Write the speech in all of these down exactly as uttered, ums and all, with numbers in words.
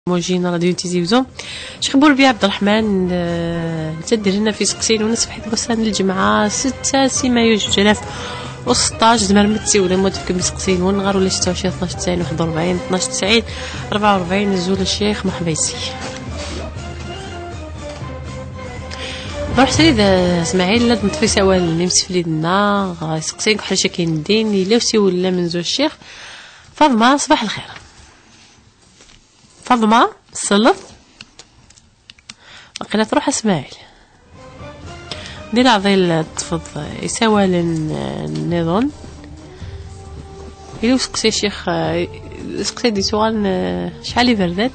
موجين راديو تيزي وزو. شيخ بوربي عبد الرحمن، آه، تدرينا في سقسين ونصبح وسان الجمعة ستة سي مايو جوج آلاف وستطاش. زمر متسي ولا موت في كم سقسين ونغار ولا ستة وعشرين اثناش تسعين واحد وأربعين اثناش تسعين أربعة وأربعين نزول الشيخ محبيسي. نروح سيد اسماعيل، لا نطفي سوال نمس في ليدنا، سقسين كحل شكين الدين، يلو سي ولا من زوج الشيخ. فاطمة، صباح الخير. فاطمة، سلط. وقيلا تروح اسماعيل. دير عضيل تفض يسوالن نظن. إلو سقسي شيخ، سقسي دي سوال، شحال يبردان؟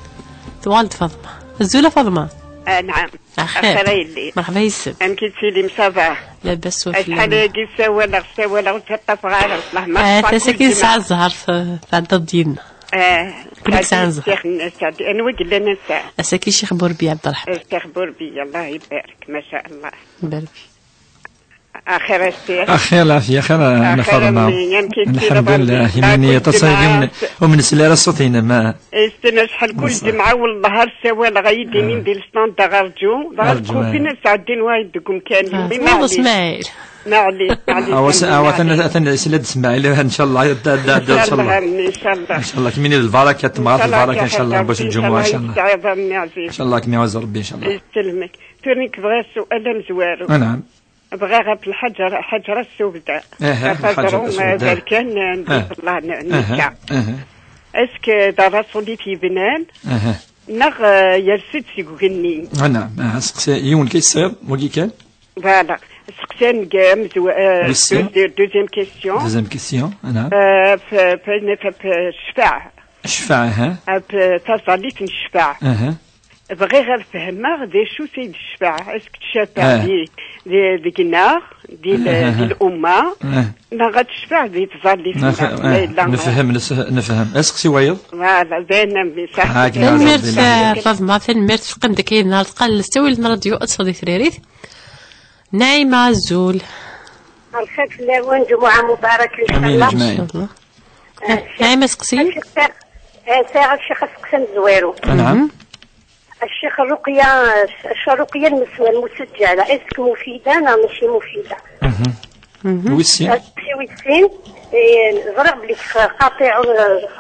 سوال فاطمة. الزولة فاطمة. آه، نعم. أخير. أخير يلي. مرحبا يسلم. أنك تسيلي مسافة. لاباس وفي شحال يجي سوالغ، سوالغ وتطفغ على الله. ما آه، تسكي ساعة الزهر في، في عدد ديالنا. آه، كلك ساعة الزهر. شيخ الناس عندي. أنا وجه لنا ساعة. أساكي شيخ بوربي عبد الرحمن. الشيخ بوربي، الله يبارك، ما شاء الله. بارك. أخير الشيخ. أخير العافية، خير، أنا أخير فاطمة. الحمد لله، إيمانية تصيب ومن سلالة صوتينا ما. استنى شحال كل جمعة والله السوال غيدي من ديال ستاند غرجو. غرجو، غرجو، كوفينا سعدين وايدكم كاملين. آه، ما والله عليك. اسماعيل. ما عليك، ما عليك، أوا س-، ما أوا عليك. ثنا، ثنا سلاد اسماعيل، إن شاء الله، يبدا، يبدا، إن شاء الله. إن شاء الله. إن شاء الله، كميني البركة، تمغات إن شاء الله، البركة، إن شاء الله، باش الجمعة، إن شاء الله. إن شاء الله، كمي عز ربي، إن شاء الله. يسلمك. توريك بغير سؤال مزوارو. آه، نعم. بغا غير في الحجر، حجرة السوداء. إيه، إيه، الحجرة السوداء. كان، إيه. الله ن-، إيه، نكا. إيه. اسك دار رسولي في بنان؟ إيه. نغ يرسد سي غني. آه، نعم. آه، سقسي يون كيصير، وكي كان؟ فوالا. سقسان كامز و-، آه، ويسا؟ دوز-، دوزيام كيستيون. دوزيام كيستيون، نعم. آه، ف-، فين ف-، ف-، الشفاع. الشفاع، ها؟ آه، ف-، فازاليت نشفاع. أها. بغيغ أفهمغ ذي شو سيد الشفاع. اسك تشفع آه. ذي، ذي، ذي قناغ، ذي ال-، آه. ذي الأمة. آه. ما غتشفع ذي تظليت نف-، نشفع. آه. لا، لا، ما نفهم، نس-، نفهم. اسك سي وايض؟ فوالا، زين، مي صح. هاك نعم، تنميرت، الحمد لله. آه، فاطمة، تنميرت في قمدك ينهار تقال نستوي لنا راديو أتصدي ثريريت. نعيمة الزول. الخير في اللون، جمعة مباركة إن شاء آمين الله. أجمعين. إن شاء الله. آه، نعيمة سقسي. الشيخ سا-، آه، ساغ الشيخ سقسم زويرو. نعم. الشيخ الرقية، الش-، الرقية المس-، المسجلة، اسك مفيدة؟ لا، ماشي مفيدة. مهم. مهم. ويسين؟ الشيخ ويسين، إيه، زرق بلي قاطع،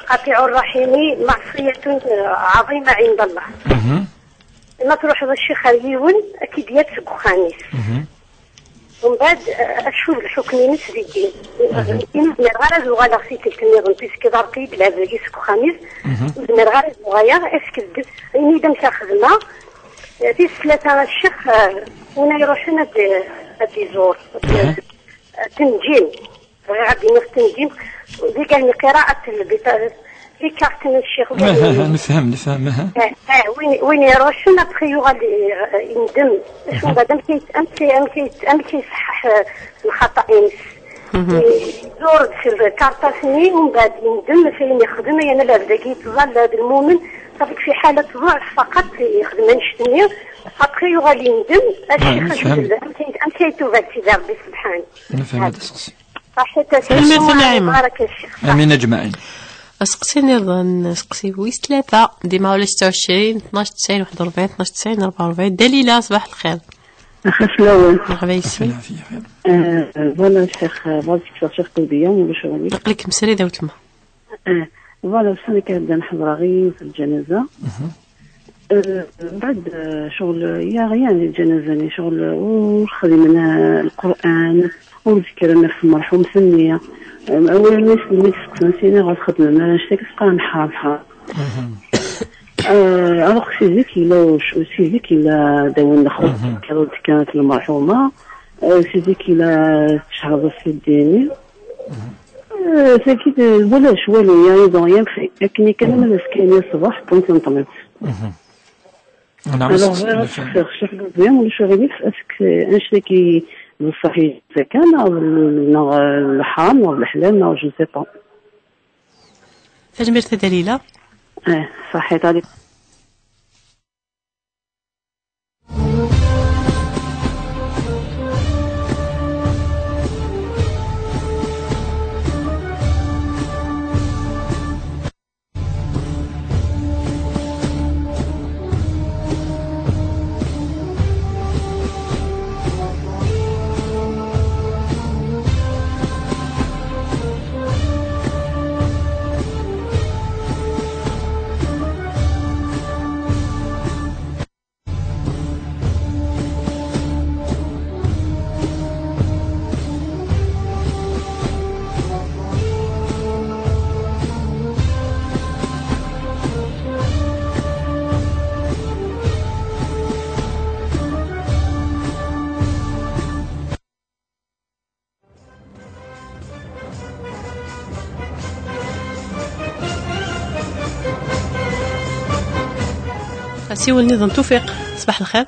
قاطع الرحم معصية عظيمة عند الله. مهم. ما تروح الشيخ يون، أكيد ياتسق خانيس. مهم. ومن بعد، آه، أشوف الحكم ينس في الدين. مهم. يمكن غير هذا الغلا في تلك النظام، بيسكي ضرقي بلا بيسك خميس. مهم. يمكن غير هذا الغاية، اسك الدين، يعني إذا مشى خدمة، آه، في الثلاثة الشيخ، آه، ونا يروحون هاد، هاد يزور. مهم. آه، تنجيم. غير غادي نختنجم. دي كان قراءة البطاقة. دي كارت من الشيخ. نفهم، نفهم، أها. آه، آه، وين، وين يروح؟ شنو أبخي يغالي، آه، يندم. شنو أها. بعد أم كي، أم كي، أم كي، أم كي يصحح، آه، الخطأ إنس. مهم. يزور في الكارطة سنين ومن بعد يندم فين يخدم، يعني لا بدا كي يتظل هذا المؤمن. صافي في حالة ضعف فقط يخدم نشتني. أبخي يغالي يندم. آه، الشيخ نفهم. الحمد لله. أم كي، أم كي يتوب سيدي ربي سبحانه. نفهم هذا السقسي. صحيت. المثل نعيمة. بارك الشيخ. آمين أجمعين. أسقسي نظن، أسقسي ويس ثلاثة، ديما ولا ستة وعشرين، اثناش تسعين، واحد وأربعين، اثناش تسعين، أربعة وأربعين. دليلة، صباح الخير. أخي سلاوة. مرحبا يسي. العافية، خير. آه، فوالا الشيخ، فوالا الشيخ قلبية، ولا شو غادي؟ نقلك مسري داوت الماء. آه، فوالا، بصح أنا كنبدا نحضر غير في الجنازة. آه، بعد، آه، شغل، يا غيان الجنازة، يعني شغل، وخذي منها القرآن، وذكر النفس المرحوم سمية. آه، أولا ما يسمي تسقسم سينا غتخدم، أنا نشتكي تبقى نحرم حرام. آه، أنا أختي زيك إلا وش-، وشي زيك إلا داون الخوف كانت، كانت المرحومة. آه، شي زيك إلا تشهر بس في الديني. آه، ساكت، آه، ولاش والو، يعني، بون، يا مخي، لكن كان من السكينة الصباح، كنت نطمن. مهم. نعم، أنا غير شخص، شخص مزيان، ولا شو غادي يسألك، آه، أنشتي كي بصح يسكن، أو ال-، نو الحرام، أو الحلال، نو جو سي با. تجميرت دليلة؟ آه، صحيت عليك. Asiwel-nniḍen Tufiq. Ṣbaḥ lxir.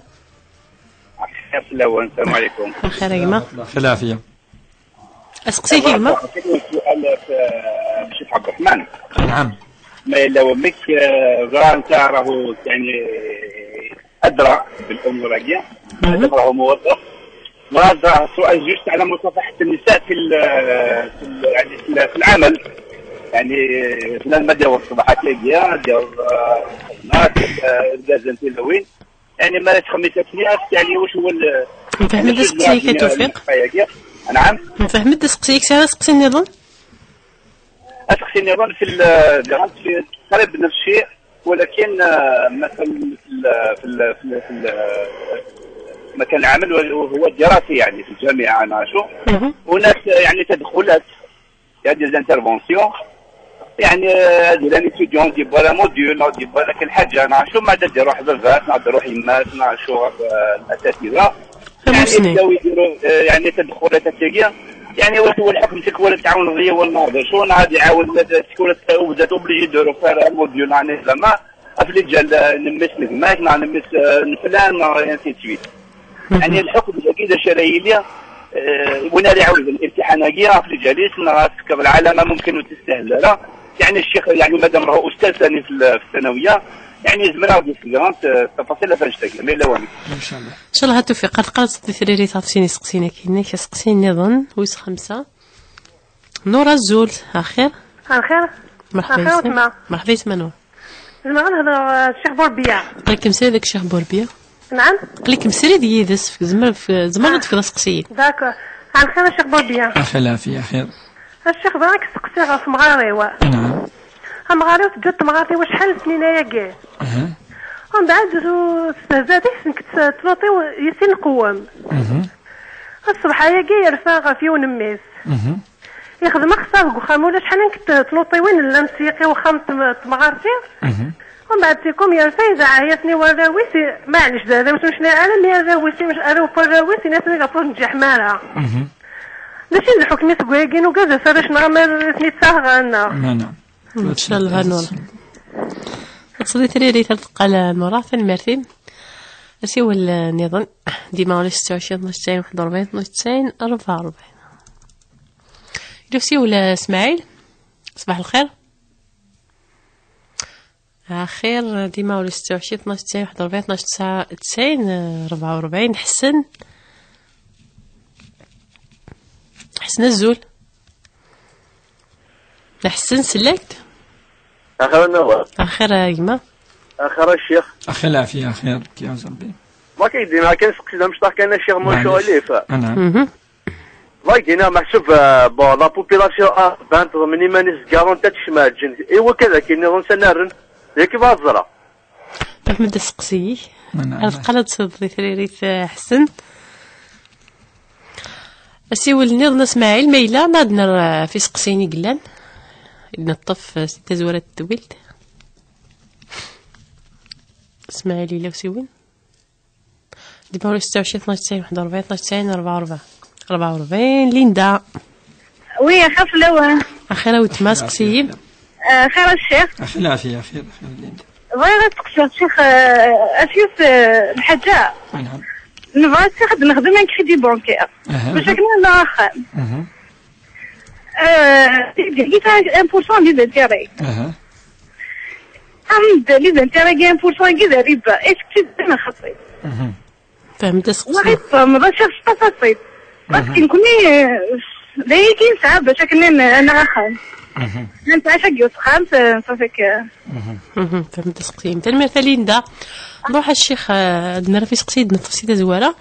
Lxir fell-awen, السلام عليكم. Lxir a gma. Lxir, lɛafiya. Aseqsi-k a gma. عطيتني سؤال في، في الشيخ عبد الرحمن. نعم. ما إلا ومك، آه، راه أنت راهو يعني أدرى بالأمور هاكيا. مهم. هذا راهو موظف. وهذا سؤال جوست على مصافحة النساء في ال-، في ال-، يعني في ال-، في العمل. يعني مثلًا ما دير الصباحات هاكيا، دير، آه، الخدمات، آه، الجازة نتي لوين. يعني ما تخمي تسميات، يعني واش هو ال-، مفهمت يعني شو السقسي كي الجواب توفيق؟ الحقيقية؟ نعم. مفهمت السقسي كي ساعة سقسي نظن؟ أسقسي نظن في ال-، في قريب نفس الشيء، ولكن، آه، مثلًا في ال-، في ال-، في ال-، في ال-، مكان العمل هو دراسي، يعني في الجامعة، أنا شو. مهم. هناك يعني تدخلات، يعني des interventions، يعني، آه، هذه les étudiants يجيبوا لها module، يجيبوا لها كل حاجة، أنا شو ما تدير روح بابات، نهضر روح يمات، نهضر شو، آه، الأساتذة. يعني يبداو يديروا، آه، يعني تدخلات هكاكيا. يعني واش هو الحكم، شكون ولا تعاون الغية والنهضة؟ شو أنا غادي يعاون، شكون ولا تاوبزات obligé de refaire un module، يعني زعما أفلي جال نمس نجمات، نمس، آه، نفلان، ainsi de suite. يعني الحكم الجديد الشرعي لي، آه، وين اللي عاود الامتحان هاكيا في الجليس، نرى تفكر العلامة ممكن وتستاهل. لا، يعني الشيخ، يعني مادام راهو أستاذ ثاني في ال-، في الثانوية، يعني زمرا غادي يسجل، آه، التفاصيل لا فاش تاكل، ما إلا وانك. إن شاء الله. إن شاء الله توفيق. قد قالت صدي ثريري تعطيني سقسينا كاين، كاين سقسينا نظن، ويس خمسة. نور الزول، أخير. الخير. مرحبا أخير يسمع. وسمع. مرحبا يسمع نور. زعما غنهضر، آه، الشيخ بوربيا. قلك مسري داك الشيخ بوربيا. نعم. قلك مسري ديال يدس، زعما في، زعما آه. غتفيد سقسيين. داكور. على خير الشيخ بوربيا. أخي العافية، خير. الشيخ بغيت نسقسي غير في مغاري، وا. نعم. ها مغاري وتجد مغاري واش شحال سنين ياكي؟ أها. ومن بعد زو-، استهزاتي كنت تلوطي و-، يسين نقوم. مهم. الصبح ياكي يرفع غا فيون ميس. مهم. يخدم خصها في وخام ولا شحال كنت تلوطي وين لا مسيقي وخام تم-، تمغارتي. مهم. ومن بعد تيكم يا سيدة عيطني ولا ويسي، معليش، لا، لا، مش، مش، لا، لا، لا، ويسي، مش، أنا وبا لا ويسي، ناس اللي غفور نجح مالها. مهم. ماشي الحكم يسقوي كاين وكذا، فاش نعمل اثني تساغ أنا. ما نعم. إن شاء الله نور. تصلي تري ريت القلم المرة في المرتين. أسيول نظن. ديما ولا ستة وعشرين، اثناش وتسعين، واحد وأربعين، اثناش وتسعين، أربعة وأربعين. إلو سيول إسماعيل. صباح الخير. آخر ديما ولا ستة وعشرين، اثناش وتسعين، واحد وأربعين، اثناش وتسعين، أربعة وأربعين. حسن. حسن الزول. نحسن سلكت. آخر النوار. آخر يا جماعة. آخر الشيخ. أخي العافية، خير، كي عز ربي. ما كيدينا، كاين سقسي ذا مشطح، كان الشيخ منشور معليش. ليه ف-، أنا. مهم. الله يدينا محسوب، آه، بون، لا بوبيلاسيون، آه، بانت من إيمانيس كارون تاتشمال جن. إيوا كذا كي نظن سنارن. ياك بازرة. أحمد السقسي. أنا، أنا. القلد صدري ثريري في حسن. أسيول نيضنا إسماعيل ما إلا ما عندنا في سقسيني قلان. عندنا الطف ستة زوارات التويلد. إسماعيل إلا وسيول. ديما ستة وعشرين، اثناش وتسعين، واحد وأربعين، اثناش وتسعين، أربعة وأربعين. أربعة وأربعين، ليندا. وي، خاف الأول. أخيرا وتما سقسيين. آه، خير الشيخ. أخي العافية، خير، خير ليندا. بغيت غير تقصد الشيخ، آه، أسيوس، آه، الحاجة. نعم. نبغى الشيخ نخدم un crédit bancaire. أها. باش هكا ناخذ. مهم. آه، لقيت un pour cent des intérêts. أها. عند les intérêts un pour cent كذا ربا. إيش كنت أنا خطيت؟ مهم. فهمت سقسي. واحد فهم، باش شاف شتا خطيت. باسكو نكوني، آه، لا يمكن صعب باش هكا ن-، أنا غاخا. مهم. أنت عايشة جوز خام، ت-، صافي ك-، مهم. مهم. فهمت سقسي. مثلا، مثلا، ليندا. نروح الشيخ، آه، عندنا راه في سقسي، عندنا تفصيلة زوارة.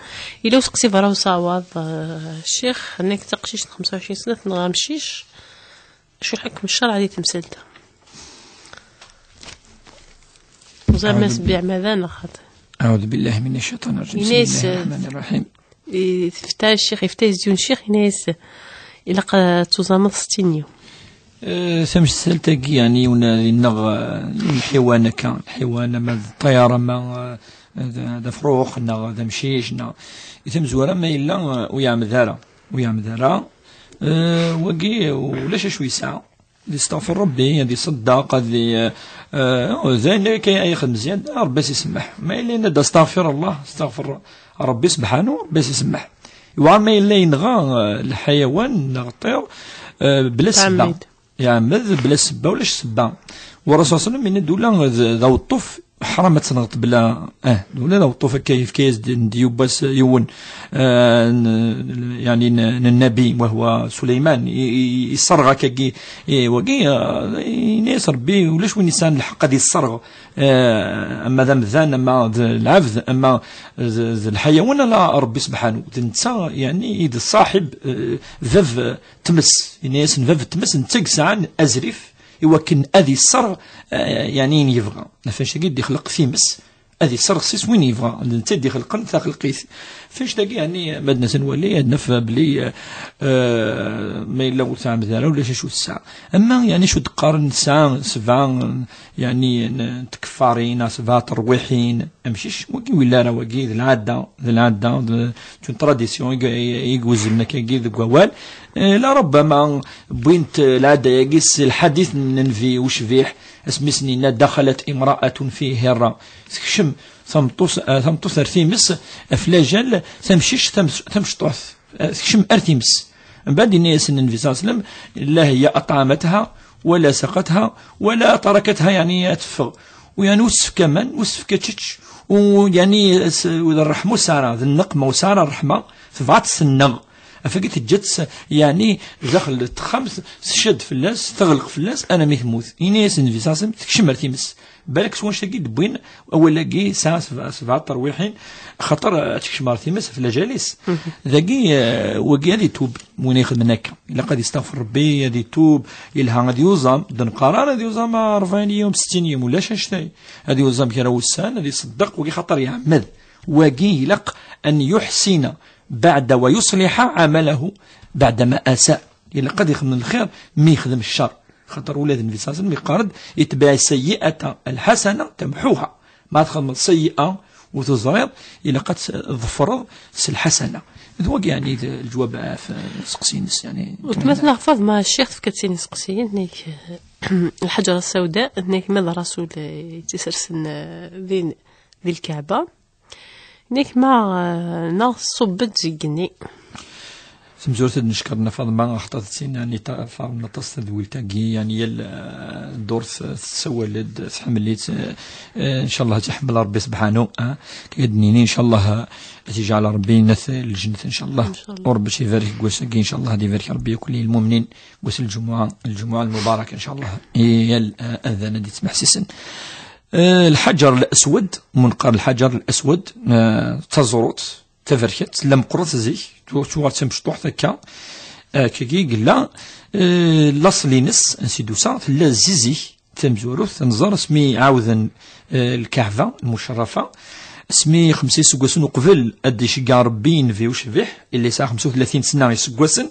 إلا وسقسي برا وصاوض، آه، الشيخ، هناك تقشيش خمسة وعشرين سنة، تنغامشيش. شو حكم الشرع هذه تمثلتها؟ وزعما أعوذ سبيع ماذا نخط؟ أعوذ بالله من الشيطان الرجيم. بسم الله الرحمن الرحيم. يفتح الشيخ، يفتح يزيون الشيخ، ينايس إلا قد تزامط ستين يوم. أه، تمثلت كي يعني ون-، إنغ، أه، الحيوان كان، الحيوان ما الطيارة ما، أه، هذا، هذا فروخ، نا هذا مشيش، نا. إذا مزوارة ما إلا، أه، ويعمل ذارة، ويعمل ذارة. أه، وقي ولا شي شوي ساعة. Ad isteɣfer Ṛebbi, ad iṣeddeq, ad i-, eh, d ayen akka ay ixdem Ziyad, Ṛebbi ad s-isemmeḥ. Ma yella yenna-d astaɣfir Allah, astaɣfer Ṛebbi sebḥanu, Ṛebbi ad s-isemmeḥ. Yewɛer ma yella yenɣa, eh, lḥayawan neɣ ṭṭir, eh, bla sebba. Tɛemmed. Iɛemmed bla sebba, ulac sebba. Wa Rasul sallam yenna-d ula d, d aweṭṭuf ḥram ad tenɣeḍ bla, eh, ula d aweṭṭuf akka yefka-yas-d n-, d yiwwas yiwen, eh, n-, yani n-, n-, nnabi, wahwa Suleyman, i, i, i, yesserɣ akkagi, i, wagi, eh, yenna-yas Rebbi, ulac win yesɛan lḥeqq ad yesserɣ, eh, ama d amdan, ama d lɛebd, ama d, d lḥayawan, ala Rebbi sebḥanu. D netta, yani, i d ṣaḥib, eh, bab, eh, tmes. Yenna-yasen bab n tmes, netta i yesɛan azrif, i wakken ad yesserɣ, eh, yani, ayen yebɣa. Ɣef wannect-agi i d-ixleq times, ad yesserɣ s-is win yebɣa. D netta i d-ixelqen taxelqit. Ɣef wannect-agi, yani, ma d-nas ad nwali, ad naf belli, eh, eh, ma yella ur tɛemmed ara, ulac acu tesɛa. Ama, yani, acu d-qqaren, tesɛa sebɛa, yani, n tkeffarin, neɣ sebɛa terwiḥin, amcic, wagi ur yelli ara, wagi d lɛadda, d lɛadda, d, d une tradition i, i, i iwezlen akkagi deg wawal. Eh, la ربما wwin-t, eh, lɛadda-yagi s lḥadit n nnbi ucbiḥ, asmi s-nenna: "دخلت امرأة في هرة." Tekcem tameṭṭut, eh, tameṭṭut ar times, ɣef lajal, tamcict, tam-, tamecṭuḥt, eh, tekcem ar times. Mbeɛd yenna-yasen nnbi صلى الله عليه وسلم: "لا هي أطعمتها ولا سقتها ولا تركتها، يعني, ad teffeɣ." U, yani, ur s-tefka aman, ur s-tefka ad tečč, u, yani, s-, d ṛṛeḥma ur tesɛi ara, d nneqma ur tesɛi ara ṛṛeḥma, tebɣa ad tt-tenɣ. Ɣef wagi teǧǧa-tt, yani, daxel n texxamt, tcad fell-as, teɣleq fell-as, armi temmut. Yenna-yas nnbi صلى الله عليه وسلم: "Tekcem ar times." Balak s wannect-agi d-wwin awal-agi, yesɛa sebɛa, sebɛa terwiḥin, xaṭer, eh, ad tekcem ɣer times ɣef lajal-is. Dagi, eh, wagi ad itub, win ixedmen akka. Ilaq ad istaɣfer Rebbi, ad itub, yelha ad yuẓam, d-neqqar ara ad yuẓam rebɛin yum, settin yum, ulac anect-a. Ad yuẓam kra wussan, ad iṣeddeq, wagi xaṭer iɛemmed. Wagi ilaq أن يحسن بعد ويصلح عمله بعدما أساء. Ilaq ad ixdem lxir mi yexdem ccer. Xaṭer ula d nnbi صلى الله عليه وسلم yeqqar-d: "اتبع السيئة الحسنة تمحها." Ma txedmeḍ sayyi'a u teẓriḍ, ilaq ad tḍefreḍ s lḥasana. D wagi, yani, d lǧwab ɣef useqsi-ines, yani. Weltma-tneɣ Faḍma Ccix tefka-d sin iseqsiyen, nek, Lḥaǧra Sawda, nek ma d Rasul, eh, yettisersen, eh, din, di Lkaɛba. Nek ma, eh, neɣ tṣubb-d seg igenni. Tamezwarut ad neckeṛ Nna Faḍma, axaṭer d tin, yani, ṭṭafaren aṭas tadwilt-agi, yani, yal, eh, ddurt, eh, tessawal-d, tḥemmel-itt, eh, eh, ncallah ad tt-iḥemmel Rebbi sebḥanu, ah, ad d-nini ncallah, eh, ad t-iǧɛel Rebbi nat lǧennet ncallah. Ncallah. U Rebbi ad ibarek deg wass-agi ncallah, ad ibarek Rebbi akk lmumnin deg wass n lǧemɛa, lǧemɛa lmubarak ncallah. I yal, eh, adan ad yettmeḥsisen. Eh, Lḥaǧer Laswed, ma neqqar Lḥaǧer Laswed, eh, d taẓrut taberkat, tella meqqret zik, tu-, tuɣal d tamecṭuḥt akka. Eh, akkagi i yella, eh, laṣel-ines, ansi d-tusa, tella zizig, tamezwarut, nẓer asmi ɛawden, eh, Lkaɛba Lmucerrafa, asmi xemsa iseggasen uqbel ad d-iceggeɛ Rebbi nnbi ucbiḥ, illa yesɛa xemsa u tlatin sna iseggasen,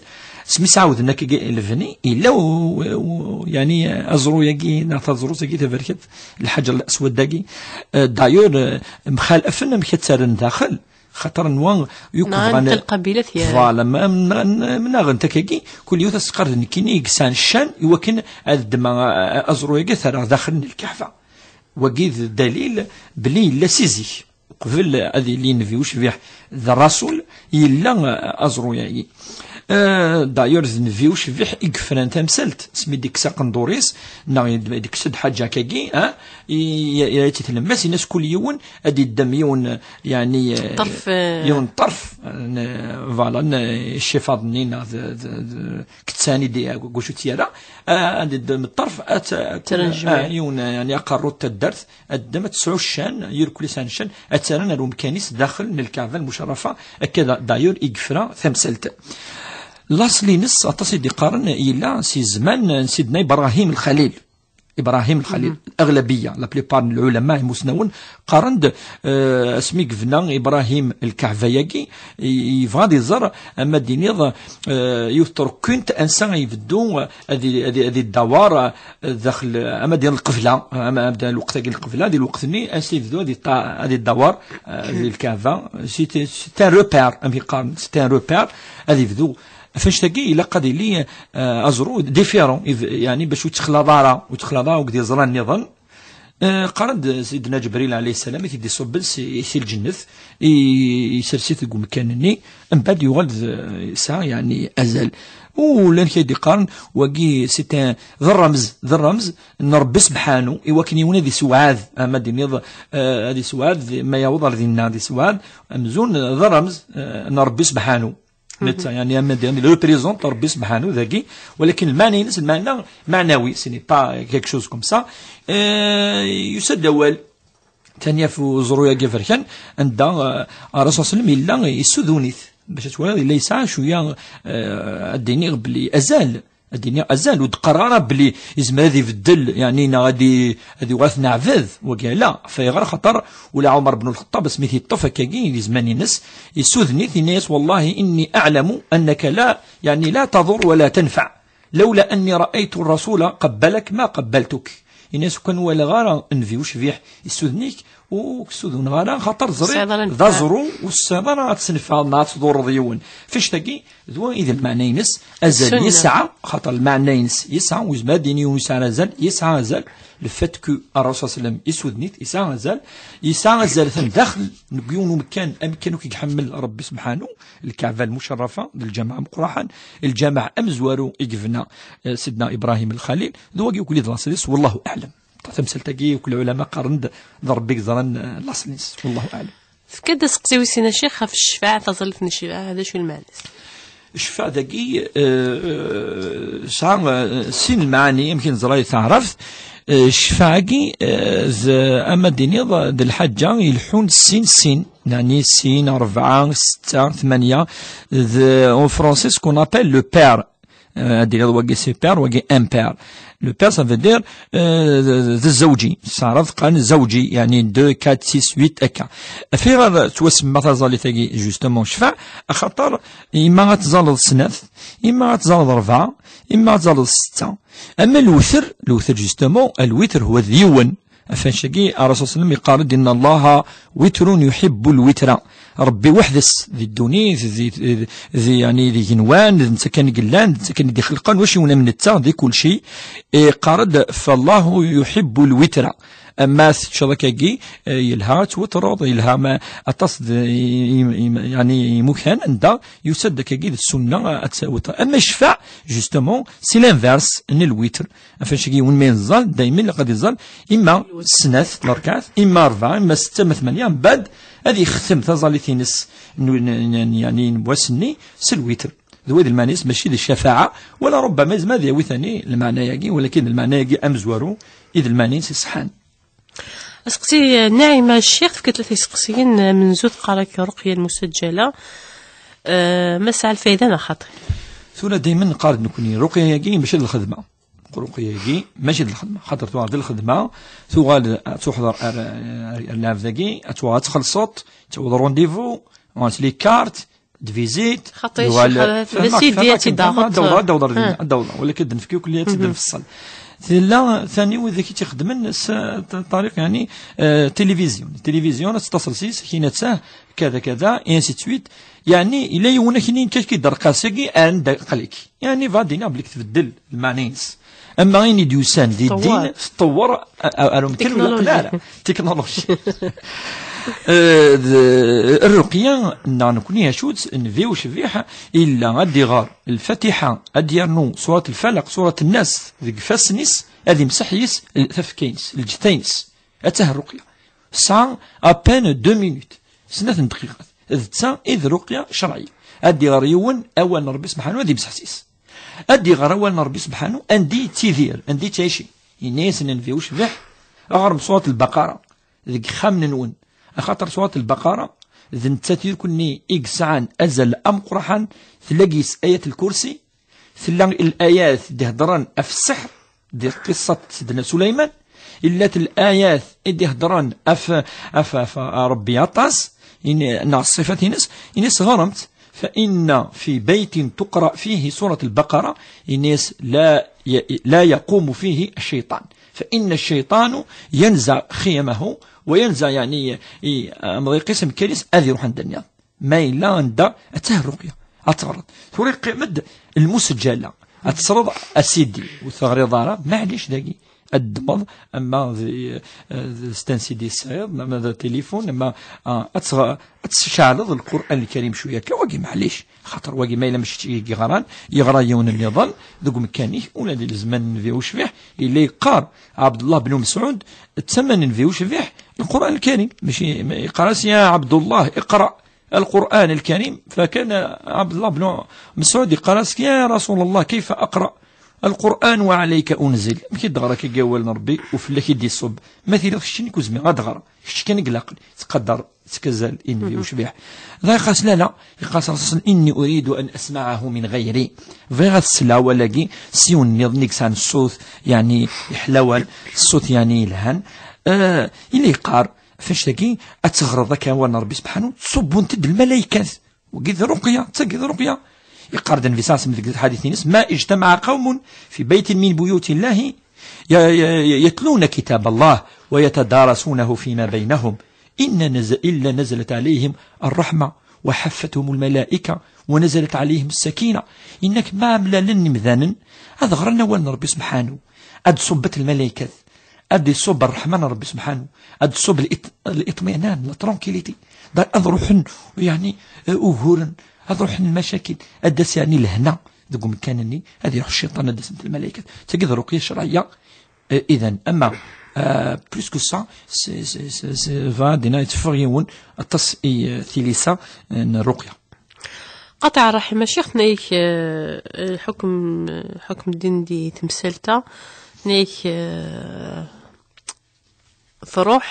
asmi s-ɛawden akkagi lebni, yella u-, u-, yani, aẓru-yagi, neɣ taẓrut-agi taberkat, Lḥaǧer Laswad-agi. Eh, d'ailleurs, eh, mxalafen amek ad tt-rren daxel, xaṭer nwa, yakk neɣ bɣan lqabilat ya- Voilà, ma, ma, ma, ma nɣen takagi, kul yiwet ad s-teqqar d nekkini i yesɛan ccan i wakken ad ddmeɣ, a-, a-, aẓru-agi ad t-rreɣ daxel n Lkaɛba. Wagi d dalil belli yella si zik, qbel ad yili nnbi ucbiḥ d rasul, yella, a-, aẓru-agi. Eh, d'ailleurs, d nnbi ucbiḥ i yefran tamsalt, asmi d-ikkes aqendur-is, neɣ i d-, i d-ikkes-d ḥaǧa akkagi, ah, i, i, i, i tlemmas, yenna-as kul yiwen ad yeddem yiwen, yani, eh, ṭṭerf, eh, yiwen ṭṭerf, eh, n, voilà, n, icifaḍ-nni, neɣ d, d, d, kettan i d, deg wacu tt-yerra, eh, ad yeddem ṭṭerf, ad t-, Ttrenjmen. Ah, yiwen, eh, yani, aqerru n taddart, ad yeddem, ad tesɛu ccan, irkel-is ɛn ccan, ad tt-rren ar umkan-is daxel n Lkaɛba Lmucerrafa, akka da-, d'ailleurs i yefra tamsalt. Laṣel-ines, aṭas i d-iqqaren, yella si zzman n Sidna Ibrahim Lxalil. Ibrahim Lxalil, mhm. L'aɣlabiya, la plupart n lɛulama imusnawen, qqaren-d, eh, asmi yebna Ibrahim Lkaɛba-yagi, i-, yebɣa ad iẓer, ama d-iniḍ, eh, yiwet n tṛekkint, ansa i ibeddu, eh, ad i-, ad i-, ad idawar, eh, daxel, eh, ama d-iniḍ lqebla, ama d lweqt-agi n lqebla, di lweqt-nni, ansa ibeddu ad iṭa-, ad idawar, eh, di Lkaɛba, c'est, c'est un repère, amek i qqaren, c'est un repère, ad ibdu Ɣef annect-agi ilaq ad yili, eh, aẓru différent, yeɛni bac ur yettxalaḍ ara, ur yettxalaḍ ara akked yiẓra nniḍen. Eh, qqaren-d Sidna Ǧebril ɛalayhi ssalam i t-id-iṣubben si, si lǧennet, i, isers-it deg umkan-nni, mbeɛd yuɣal d, yesɛa, yeɛni, azal. U llan kra i d-iqqaren, wagi, c'est un, d rremz, d rremz n Ṛebbi sebḥanu, i wakken yiwen ad isewɛed, ama d-tiniḍ, eh, ad isewɛed, ma yaweḍ ar dinna ad isewɛed, amzun d rremz, eh, n Ṛebbi sebḥanu. Netta, yeɛni, ama d-tiniḍ, représente Ṛebbi sebḥanu dagi, walakin lmeɛna-ines, lmeɛna meɛnawi, ce n'est pas quelque chose comme ça. Eh, yusa-d awal, tanya f uẓru-agi aberkan, anda, eh, Ṛṛasul sallam yella yessudun-it. Bac ad twaliḍ, yella yesɛa cwiya, eh, ad d-iniɣ belli azal, ad d-iniɣ azal, ur d-qqareɣ ara belli yezmer ad ibeddel, yeɛni, neɣ ad i-, ad yuɣal ad t-neɛbed, wagi ala. Ɣef ayɣer? Axaṭer ula Ɛumar ben Lxeṭṭab, asmi t-yeṭṭef akkagi di zzman-ines, yessuden-it, yenna-yas: "Wallahi inni a'lamu annaka la, yeɛni, la taḍur wa la tanfa." "Lawla anni ra'aytu Rasula qabbalak ma qabbaltuk." Ini-as, "Ur ken-walaɣ ara, nnbi ucbiḥ, issuden-ik, ur k-ssuduneɣ ara, xaṭer ẓriɣ d aẓru, ur tesɛiḍ ara ad tesnefɛeḍ neɣ ad tḍurreḍ yiwen." Ɣef annect-agi, d wa i d lmeɛna-ines, azal yesɛa, xaṭer lmeɛna-ines yesɛa, ur yezmir ad d-yini yiwen yesɛa azal, yesɛa azal, le fait que Ṛṛasul sallam issuden-it, yesɛa azal, yesɛa azal atan daxel n yiwen umkan, amkan akk i iḥemmel Ṛebbi sebḥanu, Lkaɛba lmucerrafa, d lǧameɛ ameqqraḥen, lǧameɛ amezwaru i yebna, eh, Sidna Ibrahim Lxalil, d wagi akk i d laṣel-is, wallahu aɛlam. Tamsalt-agi akk lɛulama qqaren-d d Ṛebbi i yeẓran, eh, laṣel-is, wallahu aɛlam. Tefka-d aseqsi wis sin a Ccix ɣef ccfaɛ, taẓallit n ccfaɛ, d acu i lmeɛna-s? Ccfaɛ dagi, eh, eh, tesɛa, eh, sin lmaɛani, amek i neẓra di taɛrabt. Eh, ccfaɛ-agi, eh, d, ama d-iniḍ, d lḥaǧa ileḥḥun sin sin, yeɛni sin, rebɛa, setta, tmanya, d, en français, ce qu'on appelle le pair. Euh, ad d-tiniḍ wagi c'est pair, wagi impair. Le pair, ça veut dire, euh, d, d zzawǧi. S taɛrabt qqaren zzawǧi, yeɛni deux, quatre, six, huit, akka. Ɣef ayɣer ttwasemma taẓallit-agi, justement, ccfaɛ? Axaṭer imma ad tẓalleḍ snat, imma ad tẓalleḍ rebɛa, imma ad tẓalleḍ setta. Ama lwetr, lwetr, justement, lwetr huwa d yiwen. Ɣef annect-agi, Ṛṛasul sallam yeqqar-d: "Inna Allaha witrun yuḥibbu lwitra." Ṛebbi weḥd-s di ddunit, di, di, di, yeɛni, d igenwan, d netta kan i yellan, d netta kan i d-ixelqen, ulac yiwen am netta di kulci. Iqqar-d: "Fallahu yuḥibbu lwitra." Ama teččeḍ akkagi, eh, yelha ad twetreḍ, yelha ma aṭas d i, i, i, yeɛni, imukan anda yusa-d akkagi d ssunna ad twetreḍ. Ama ccfaɛ, justement, c'est l'inverse n lwitr. Ɣef annect-agi, yiwen ma yeẓẓal, daymen ilaq ad iẓẓal imma snat lerkaɛt, imma rebɛa, imma setta, imma tmanya, mbeɛd ad yextem taẓallit-ines n, n, n, yeɛni, n wass-nni s lwitr. D wa i d lmeɛna-ines, mačči d ccafaɛa, wala rubbama yezmer ad yawi tani lmeɛna-yagi, walakin d lmeɛna-yagi amezwaru i d lmeɛna-ines iṣeḥḥan. Aseqsi, eh, Naɛima Ccix tefka tlata iseqsiyen, eh, menzu teqqar-ak ṛuqya lmusaǧǧala, eh, ma tesɛa lfayda neɣ xaṭi? Tura daymen neqqar-d nekni, ṛuqya-yagi mačči d lxedma. Ṛuqya-yagi mačči d lxedma. Xaṭer tuɣal d lxedma, tuɣal ad tuḥḍer ar, ar, ar lɛebd-agi, ad tuɣal ad txellṣeḍ, ad tawiḍ rendez-vous, uɣalent les cartes de visite, xaṭi, yuɣal, fehmeɣ, sidi fehmeɣ, ad tt-id-taɣeḍ. Ad d-awḍeɣ, ad d-awḍeɣ ar dinna, ad d-awḍeɣ. Walakin ad d-nefk akk ad tt-id-nfeṣṣel. Tella tani wid i tt-ixeddmen s, eh, ṭ-, ṭariq, yeɛni, eh, tilivizyu. Tilivizyu ad tettaṣel s-is, akin atta, kada, kada, et ainsi de suite. Yeɛni, yella yiwen akini nekk ad k-id-rqas-agi, anda aql-ik. Yeɛni, va dina belli tbeddel lmeɛna-ines. Ama ayen i d-yusan di ddin, teṭṭewwer, a, a, ar umkan ur yeqqel ara. Teknuluji. Eh, d, rruqya, neɣ nekni acu-tt, nnbi ucbiḥ, illa ad d-iɣer lfatiḥa, ad d-yernu surat lfalaq, surat nnas, deg ifassen-is, ad imseḥ yis tafekka-ines, lǧetta-ines. Attah rruqya. Tesɛa à peine deux minutes, snat n dqiqat. D ta i d rruqya cerɛiyya. Ad d-iɣer yiwen awal n Ṛebbi subḥanu, ad imseḥ s-is. Ad d-iɣer awal n Ṛebbi subḥanu, anda i yettidir, anda i yettɛici. Yenna-yasen nnbi ucbiḥ, ɣrem surat Lbaqara deg yexxamen-nwen, axaṭer surat Lbaqara d nettat irkunni i yesɛan azal ameqqraḥan, tella deg-s ayat lkursi, tella l-ayat d-iheddren ɣef sseḥr, di qissat Sidna Sulayman, illat l-ayat i d-iheddren ɣef, ɣef, ɣef Ṛebbi aṭas, ini-, neɣ ṣṣifat-ines, ini-as ɣremt, فإن في بيت تقرأ فيه سورة البقرة، ini-as لا ي-، لا يقوم فيه الشيطان، فإن الشيطان ينزع خيمه وينزع، يعني، i-, amḍiq-is, amkan-is, ad iruḥ anda-nni. Ma yella anda, attah rruqya. Ad teɣreḍ. Tura yeqqim-d lmusejjala. Ad tesreḍ asidi, ur teɣriḍ ara, maɛlic dagi. Ad ddmeḍ, ama d, d stand C D tesɛiḍ, ama d tilifun, ama, ah, ad tɣ-, ad tceɛleḍ Lqur'an Lkarim cwiya akka, wagi maɛlic. Xaṭer wagi ma yella mačči kečč i yeɣran, yeɣra yiwen nniḍen deg umkan-ik, ula di lezman n Nnbi Ucbiḥ, yella yeqqar Ɛebdullah ben Mesɛud, ttaman Nnbi Ucbiḥ Lqur'an Lkarim. Mačči, ma yeqqar-as: "Ya Ɛebdullah, iqra Lqur'an Lkarim", fakan Ɛebdullah ben Mesɛud yeqqar-as: "Ya Rasul Allah, kayfa aqra Lqur'an wa ɛlayka unzil?" Amek i d-ɣer akka awal n Ṛebbi u fell-ak i d-iṣubb? Ma tiliḍ keččini ur zmireɣ ad ɣreɣ, kečč kan i ilaqen, ttqadar, ttkazal i Nnbi Ucbiḥ. Dɣa yeqqar-as: "La, la", yeqqar-as Ṛṛasul: "Inni uridu an asma'ahu min ɣayri." Bɣiɣ ad sleɣ awal-agi s yiwen nniḍen i yesɛan ṣṣut, yeɛni, yeḥlawan, ṣṣut, yeɛni, yelhan. Eh, yella yeqqar, ɣef annect-agi, ad teɣreḍ akka awal n Ṛebbi Subḥanu, ttṣubbun-t-id lmalaykat. Wagi d ṛuqya, d tagi d ṛuqya. Yeqqar-d Nnbi ṣalla Llahu ɛalayhi wa sallam deg lḥadit-ines: "Ma ijtamaɛa qawmun fi baytin min buyuti Llahi ya-, ya-, ya-, yatluna kitab Allah wa yatadarasunahu fima baynahum, inna naz-, illa nazalat ɛalayhim rraḥma wa ḥaffathum lmalayka wa nazalat ɛalayhim ssakina." Yenna-k ma mlalen imdanen ad ɣren awal n Ṛebbi Subḥanu, ad d-ṣubbet lmalaykat, ad d-iṣubb ṛṛeḥma n Ṛebbi Subḥanu, ad d-iṣubb l-it-, l-iṭminan, la tranquillité. Da ad ruḥen, yeɛni, eh, uguren, ad ruḥen lmacakil, ad d-tas, yeɛni, lehna deg umkan-nni, ad iruḥ cciṭan, ad d-asent lmalaykat. Tagi d ṛuqya ccerɛiyya. Eh, idan, ama, eh, plus que ça, c'est, c'est, c'est, c'est, va, dina yetteffeɣ yiwen aṭas i, eh, tilisa, eh, n ṛuqya. Qeṭṭeɛ ṛṛaḥim, a ccix, tenna-yak, eh, lḥukm, lḥukm din di temsalt-a, tenna-yak, eh, truḥ,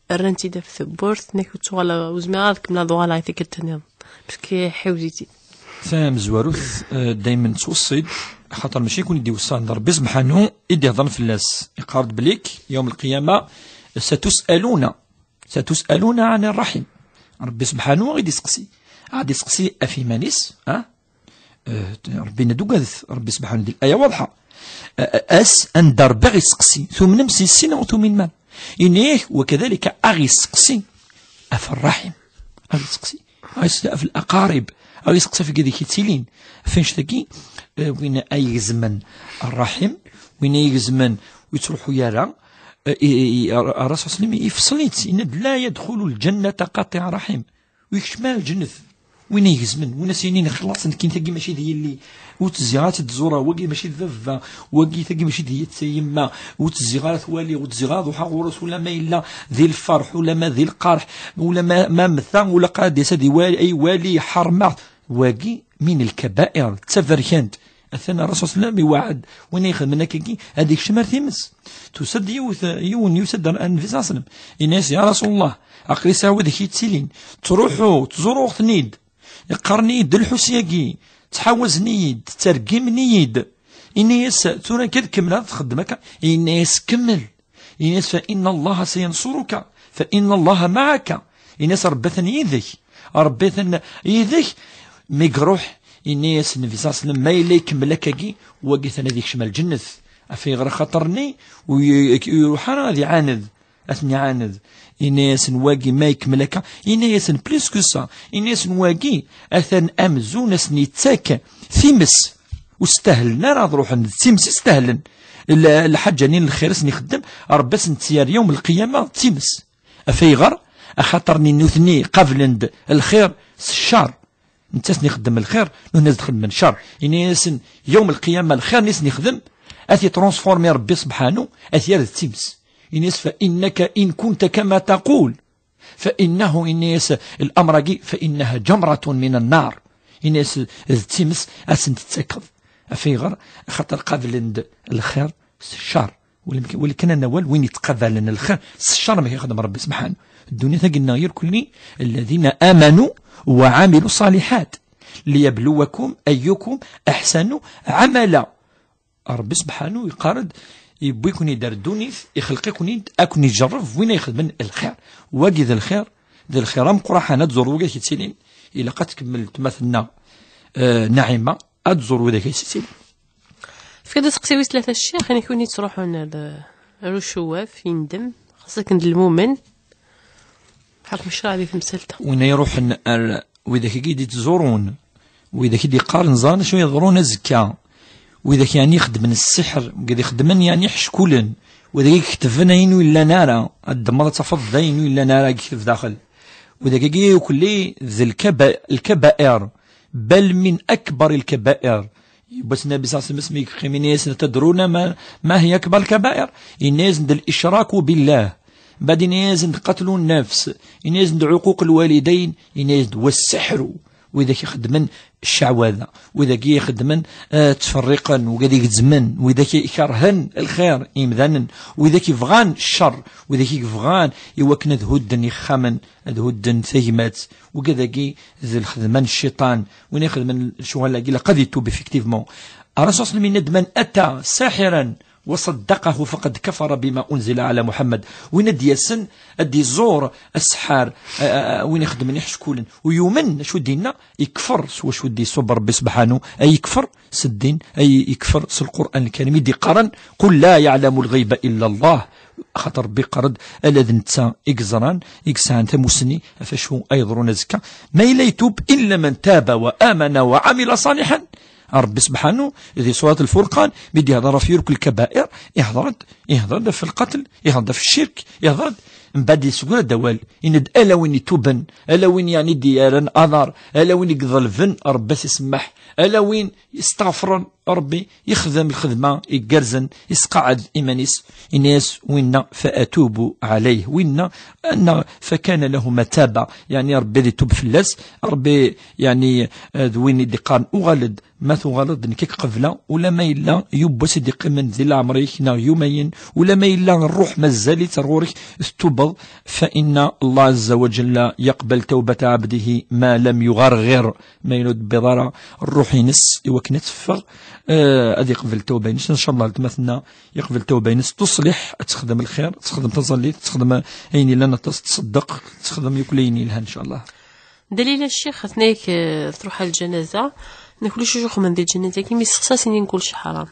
rran-tt-id ɣef tewwurt, tenna-yak ur ttuɣal ara, ur zmireɣ ad kemmleɣ ad uɣaleɣ i tikkelt nniḍen. Parce que ḥiwez-itt-id. Tamezwarut, eh, daymen nettweṣṣi-d, axaṭer mačči nekni i d-iweṣṣan, d Ṛebbi Subḥanu i d-ihedṛen fell-as. Iqqar-d belli yawm lqiyama, satus'aluna. Satus'aluna ɛani rraḥim. Ṛebbi Subḥanu ad ɣ-id-iseqsi. Ad ɣ-id-iseqsi ɣef yiman-is, ha? Eh, Ṛebbi, ad t-tugadet, Ṛebbi Subḥanu di laya waḍḥa. Eh, eh, ass anda Ṛebbi ad ɣ-iseqsi, tumnem s yessi neɣ ur tuminem ara? Ini-ak, wa kadalika ad ɣ-iseqsi ɣef rraḥim. Ad ɣ-iseqsi. Ad ɣ-iseqsi ɣef laqarib. Ad ɣ-iseqsi ɣef wigad i k-ittilin. Ɣef annect-agi, eh, win ay igezmen rraḥim, win ay igezmen ur yettruḥu ara, eh, i, i, i, Ṛṛasul ṣalla Llahu ɛalayhi wa sallam ifṣel-itt, yenna-d: "La yadxulu lǧannata qatiɛ raḥim." Ur yekcim ara lǧennet. Win ay igezmen, win as-yinin: "Xlaṣ, nekkini tagi mačči d yelli, ur tezziɣ ara ad tt-ẓureɣ, wagi mačči d baba, wagi tagi mačči d yemma, ur tezziɣ ara ad t-waliɣ, ur tezziɣ ara ad ruḥeɣ ɣur-s, ula ma yella di lferḥ, ula ma di lqerḥ, ula ma, ma mmteɣ, ula qad ad d-yas ad iwali, ad iwali, ḥermeɣ." Wagi min lkabair, d taberkant. Atan Ṛṛasul ṣalla Llahu ɛalayhi wa sallam iweɛɛed, win ixedmen akkagi ad ikcem ar times. Tusa-d yiwet, yiwen yusa-d ar Nnbi ṣalla Llahu ɛalayhi wa sallam, yenna-yas: "Ya Rasulullah, aql-i sɛiɣ widak yettilin, ttruḥuɣ, ttẓuruɣ-ten-id, qqaren-iyi-d lḥus-agi, ttḥawazen-iyi-d, ttergimen-iyi-d." Ini-as: "Tura kan kemmel ad txeddem akka." Ini-as: "Kemmel." Ini-as: "Fa inna Allaha sayansuruka, fa inna Allaha ma'aka." Ini-as: "Ṛebbi atan yid-k, Ṛebbi atan yid-k." Mi iṛuḥ, ini-as Nnbi ṣalla Llahu ɛalayhi wa sallam: "Ma yella ikemmel akkagi, wagi atan ad ikcem ar lǧennet." Ɣef ayɣer? Axaṭer-nni ur y-, ur iṛuḥ ara ad iɛaned, ad ten-iɛaned. Ini-asen: "Wagi ma ikemmel akka", ini-asen: "Plus que ça", ini-asen: "Wagi atan amzun ad sen-yettak times, ur stahlen ara ad ruḥen, d times i stahlen. L-, lḥaǧa-nni n lxir i sen-ixeddem, Ṛebbi ad sen-tt-yerr yawm lqiyama d times." Ɣef ayɣer? Axaṭer-nni nutni qablen-d lxir s ccer. Netta ad sen-ixeddem lxir, nutni ad xedmen ccer. Ini-asen, yawm lqiyama, lxir-nni i sen-ixdem, ad t-itransformi Ṛebbi subḥanu, ad t-yerr d times. Ini-as: "Fa innaka in kunta kama taqul, fa innahu", ini-as, "l-amr-agi, fa innaha jamratun min an-nar." Ini-as, d times ad sen-tettakeḍ. Ɣef ayɣer? Axaṭer qablen-d lxir s ccer. Walakin, walakin ad nawal win yettqabalen lxir s ccer, amek ixdem Ṛebbi subḥanu. Ddunit-agi-nneɣ irkelli, "Alladhina amanu wa amilu ṣaliḥat, liyabluwakum ayyukum aḥsanu ɛamala." Ṛebbi subḥanu yeqqar-d, yewwi-ken-id ar ddunit, ixleq-iken-id, ad ken-iǧerreb win ay ixedmen lxir. Wagi d lxir, d lxir ameqqran, ad tẓur wagi ay k-yettilin. Ilaq ad tkemmel tma-tneɣ, eh, Naɛima, ad tẓur widak ay s-yettilin. Fkiɣ-d aseqsi wis tlata, Ccix, ayen akk win yettruḥun ar, ar ucewwaf, yendem, xas akken d lmumen, ḥukm ccṛeɛ di temsalt-a. Win ay iruḥen ar widak-agi i d-yettẓurun, Widak i d-yeqqaren ẓran acu yeḍrun azekka. Widak yeɛni ixeddmen ssiḥr, wid ixeddmen yeɛni iḥeckulen, widak i iketben ayen ur yellan ara, ad d-temmeḍ ad tafeḍ d ayen ur yellan ara i yekteb daxel. Widak-agi ukelli d lkaba-, lkabair, bal min akbar lkabair. Yiwwas Nnabi صلى الله عليه وسلم mi yeqqimen-asen: "Tadruna ma, ma hiya akbar lkabair?" Yenna-yasen-d: "Al-icraku billah." Mbaɛd yenna-yasen-d: "Qatlu nnafs." Yenna-yasen-d: "Uquq lwalidayn." Yenna-yasen-d: "Wa ssiḥru." Widak ixeddmen cceɛwada, widak ixeddmen, eh, ttferriqen, widak igezzmen, widak ikerhen lxir i yimdanen, widak ibɣan ccer, widak ibɣan i wakken ad hudden ixxamen, ad hudden tagmat, wigad-agi d lxedma n cciṭan. Win ixedmen lecɣal-agi ilaq ad itub, effectivement. Ṛṛasul صلى الله عليه وسلم yenna-d: "Man ata saḥiran wa saddaqahu faqad kafara bima unzila ala Muḥammad." Win ad d-yasen ad d-iẓur aseḥḥar, a, a, a, win ixeddmen iḥeckulen, u yumen acu d-yenna, ikfer s wacu d-iṣub Ṛebbi subḥanu, ay ikfer s ddin, ay ikfer s Lqur'an Lkarim i d-iqqaren: "Qul la ya'lamu l-ɣayba illa Allah." Axaṭer Ṛebbi iqqar-d: "Ala d netta i yeẓran, i yesɛan tamussni ɣef acu ay yeḍrun azekka." Ma yella itub: "Illa man taba wa amana wa amila ṣaliḥan." Ṛebbi subḥanu, di surat Lfurqan, mi d-ihḍer ɣef yurk lkabair, ihḍer-d, ihḍer-d ɣef lqatl, ihḍer-d ɣef ccirk, ihḍer-d, mbaɛd yesgura-d awal, yenna-d: "Ala win ituben, ala win yeɛni d-yerran aḍar, ala win i iḍelben Ṛebbi ad t-isemmeḥ, ala win yesteɣfren Ṛebbi, yexdem lxedma igerrzen, yesqeɛɛed iman-is." Yenna-yas winna: "Fa atubu ɛalayh." Winna, anna: "Fa kana lahu ma taba." Yeɛni Ṛebbi ad itub fell-as, Ṛebbi, yeɛni, eh, d win i d-iqqaren: "Uɣal-d, ma tuɣaleḍ d nekk i k-qebleɣ." Ula ma yella yiwwas i d-iqqimen di leɛmer-ik neɣ yumayen, ula ma yella ṛṛuḥ mazal-itt ar ɣur-k, tettubeḍ, fa inna Allah azza wa jalla yaqbal tawbata abdihi ma lam yuɣarɣir. Ma yella ur d-tebbiḍ ara ṛṛuḥ-ines i wakken ad teffeɣ, eh, ad iqbel tawba-ines. Ncallah, letma tenna, yeqbel tawba-ines, tuṣliḥ, ad texdem lxir, ad texdem taẓallit, ad texdem ayen yellan aṭas, tṣeddeq, ad texdem yakk ayen yelhan, ncallah. Dalila, ccix, atnayk, eh, truḥ ɣer lǧanaza, nekk ulac uxemmem di lǧanaza, kimi sexsasin-in kullec ḥaram.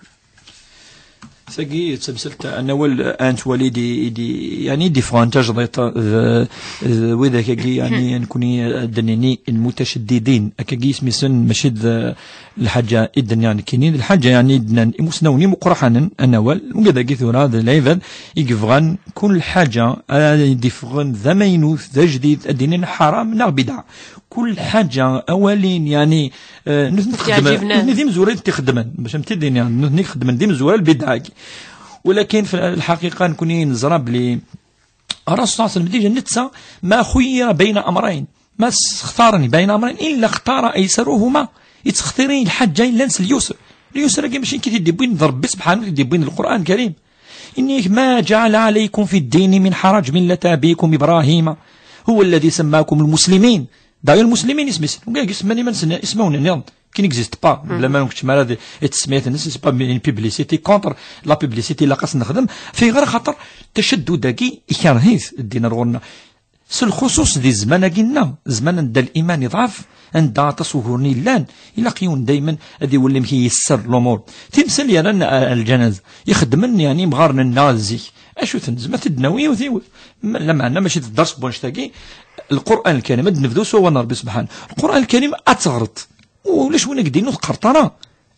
Tagi d tamsalt, anawal, eh, n twali di, di, yeɛni d-iffɣen tajdiṭ d, d widak-agi, yeɛni, nekkni ad d-nini lmutacaddidin, akkagi isem-nsen, mačči d lḥaǧa i d-nniɣ nekkini, d lḥaǧa, yeɛni, i d-nnan imusnawen imuqraḥanen, anawal, wigad-agi tura d lɛibad i yebɣan kul lḥaǧa ara d-iffɣen d amaynut, d ajdid, ad d-inin ḥaram neɣ bidɛa. Kul lḥaǧa, awalin, yeɛni, eh, nutni xeddmen, yeɛǧibnen. Nutni d imezwura i t-ixeddmen, bac am t-id-iniɣ, nutni xeddmen d imezwura lbidɛa-agi. Walakin fi lḥaqiqa nekkni neẓra belli Ṛṛasul صلى الله عليه وسلم déjà netta ma xuyyira bayna amrayn, ma s-, xtaren bayna amrayn, illa xtara aysaruhuma, yettextiri lḥaǧa yellan s lyusr. Lyusr-agi mačči nekk i t-id-iwwin d Ṛebbi subḥanu, i t-id-iwwin d Lqur'an Lkarim. Inna-yak: "Ma ǧeɛla ɛalaykum fi ddini min ḥaraǧ, millata abikum Ibrahima, huwa lladi sammakum lmuslimin." D'ailleurs, lmuslimin isem-nsen, wigad-agi semman iman-nsen ismawen nniḍen, qui n'existe pas. Mhm. Bla ma keččem ara di, i tesmiyat-nnes, c'est pas une publicité contre la publicité, ilaq ad s-nexdem. Fi ɣer xaṭer tacaddud-agi ikerh-it ddin ar ɣur-nneɣ. S lxuṣuṣ di zzman-agi-nneɣ, zzman anda liman iḍɛef, anda aṭas uguren yellan, ilaq yiwen daymen ad iwali amek i yesser lumur. Timsal yerran, eh, lǧanaza, ixeddmen, yeɛni, imɣaren-nneɣ zik. Acu-ten? Zemret ad d-nawi yiwet yiwet. Ma-, lameɛna mačči d dders n wannect-agi. Lqur'an Lkarim, ad d-nebdu s wawal n Ṛebbi subḥan. Lqur'an Lkarim ad teɣreḍ. Ulac win ak-d-inin ur teqqareḍ ara.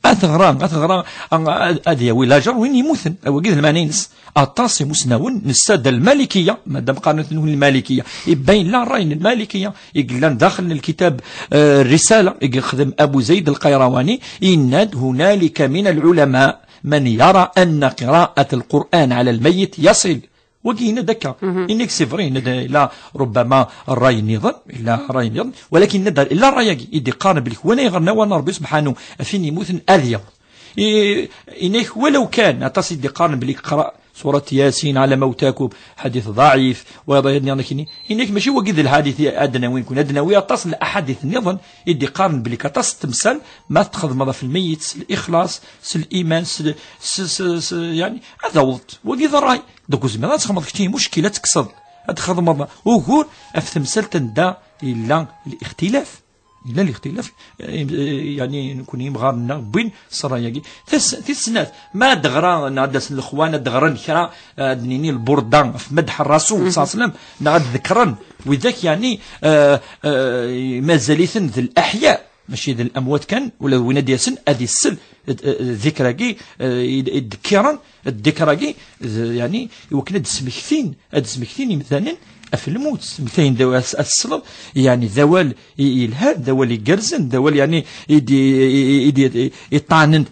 Ad teɣra, ad teɣra, a-, ad, ad yawi lajer win yemmuten. Wagi d lmeɛna-ines. Aṭas imusnawen nessa d lmalikiya, madam qqaren-ten lmalikiya. Ibayen la ṛṛay n lmalikiya, i yellan daxel n lkitab, eh, Risala, i yexdem Abu Zayd Lqayrawani, yenna-d: "Hunalika min lɛulama man yara anna qiraat Lqur'an ɛala lmayit yaṣil." Wagi yenna-d akka. Mhm. Yenna-k c'est vrai, yenna-d, la, rubbama ṛṛay nniḍen, illa ṛṛay nniḍen, walakin yenna-d illa ṛṛay-agi, i d-iqqaren belli win yeɣren awal n Ṛebbi subḥanu, ɣef win yemmuten ad yaweḍ. I, yenna-k walaw kan, aṭas i d-iqqaren belli qra surat Yasin ɛala mawtakum, ḥadit ḍaɛif, wayeḍ aya nniḍen akini. Yenna-k mačči wagi d lḥadit ad d-nawi nekkni, ad d-nawi aṭas n laḥadit nniḍen i d-iqqaren belli aṭas n temsal ma txedmeḍ ɣef lmeyyet s lixlaṣ, s liman, s, s, s, s, yeɛni, ad awḍent. Wagi d ṛṛay. Donc, ur zmireḍ ad txedmeḍ kečč imuckil, ad tekkseḍ, ad txedmeḍ ugur ɣef temsalt anda yella lixtilaf. Yella lixtilaf, eh, eh, yeɛni, nekkni imɣaren-nneɣ wwin s ṛṛay-agi. Tis-, tis snat, ma ad d-ɣra, neɣ ad d-asen lexwan, ad d-ɣren kra, eh, ad d-nini lburda ɣef madḥ Ṛṛasul, mhm, ṣalla Llahu ɛalayhi wa sallam, neɣ ad d-ḍekren widak, yeɛni, eh, eh, mazal-iten d leḥya. Mačči d lamwat kan, ula d win ad d-yasen ad isel d-, d-, ddikr-agi, eh, i d-, i d-ddekkiren, ddikr-agi, d-, yeɛni, i wakken ad d-smektin, ad d-smektin imdanen ɣef lmut, smektayen d-, ad, ad tesleḍ, yeɛni, d awal i, yelhan, d awal igerrzen, d awal, yeɛni, i d-, i, i, i d-, i, iṭṭanen,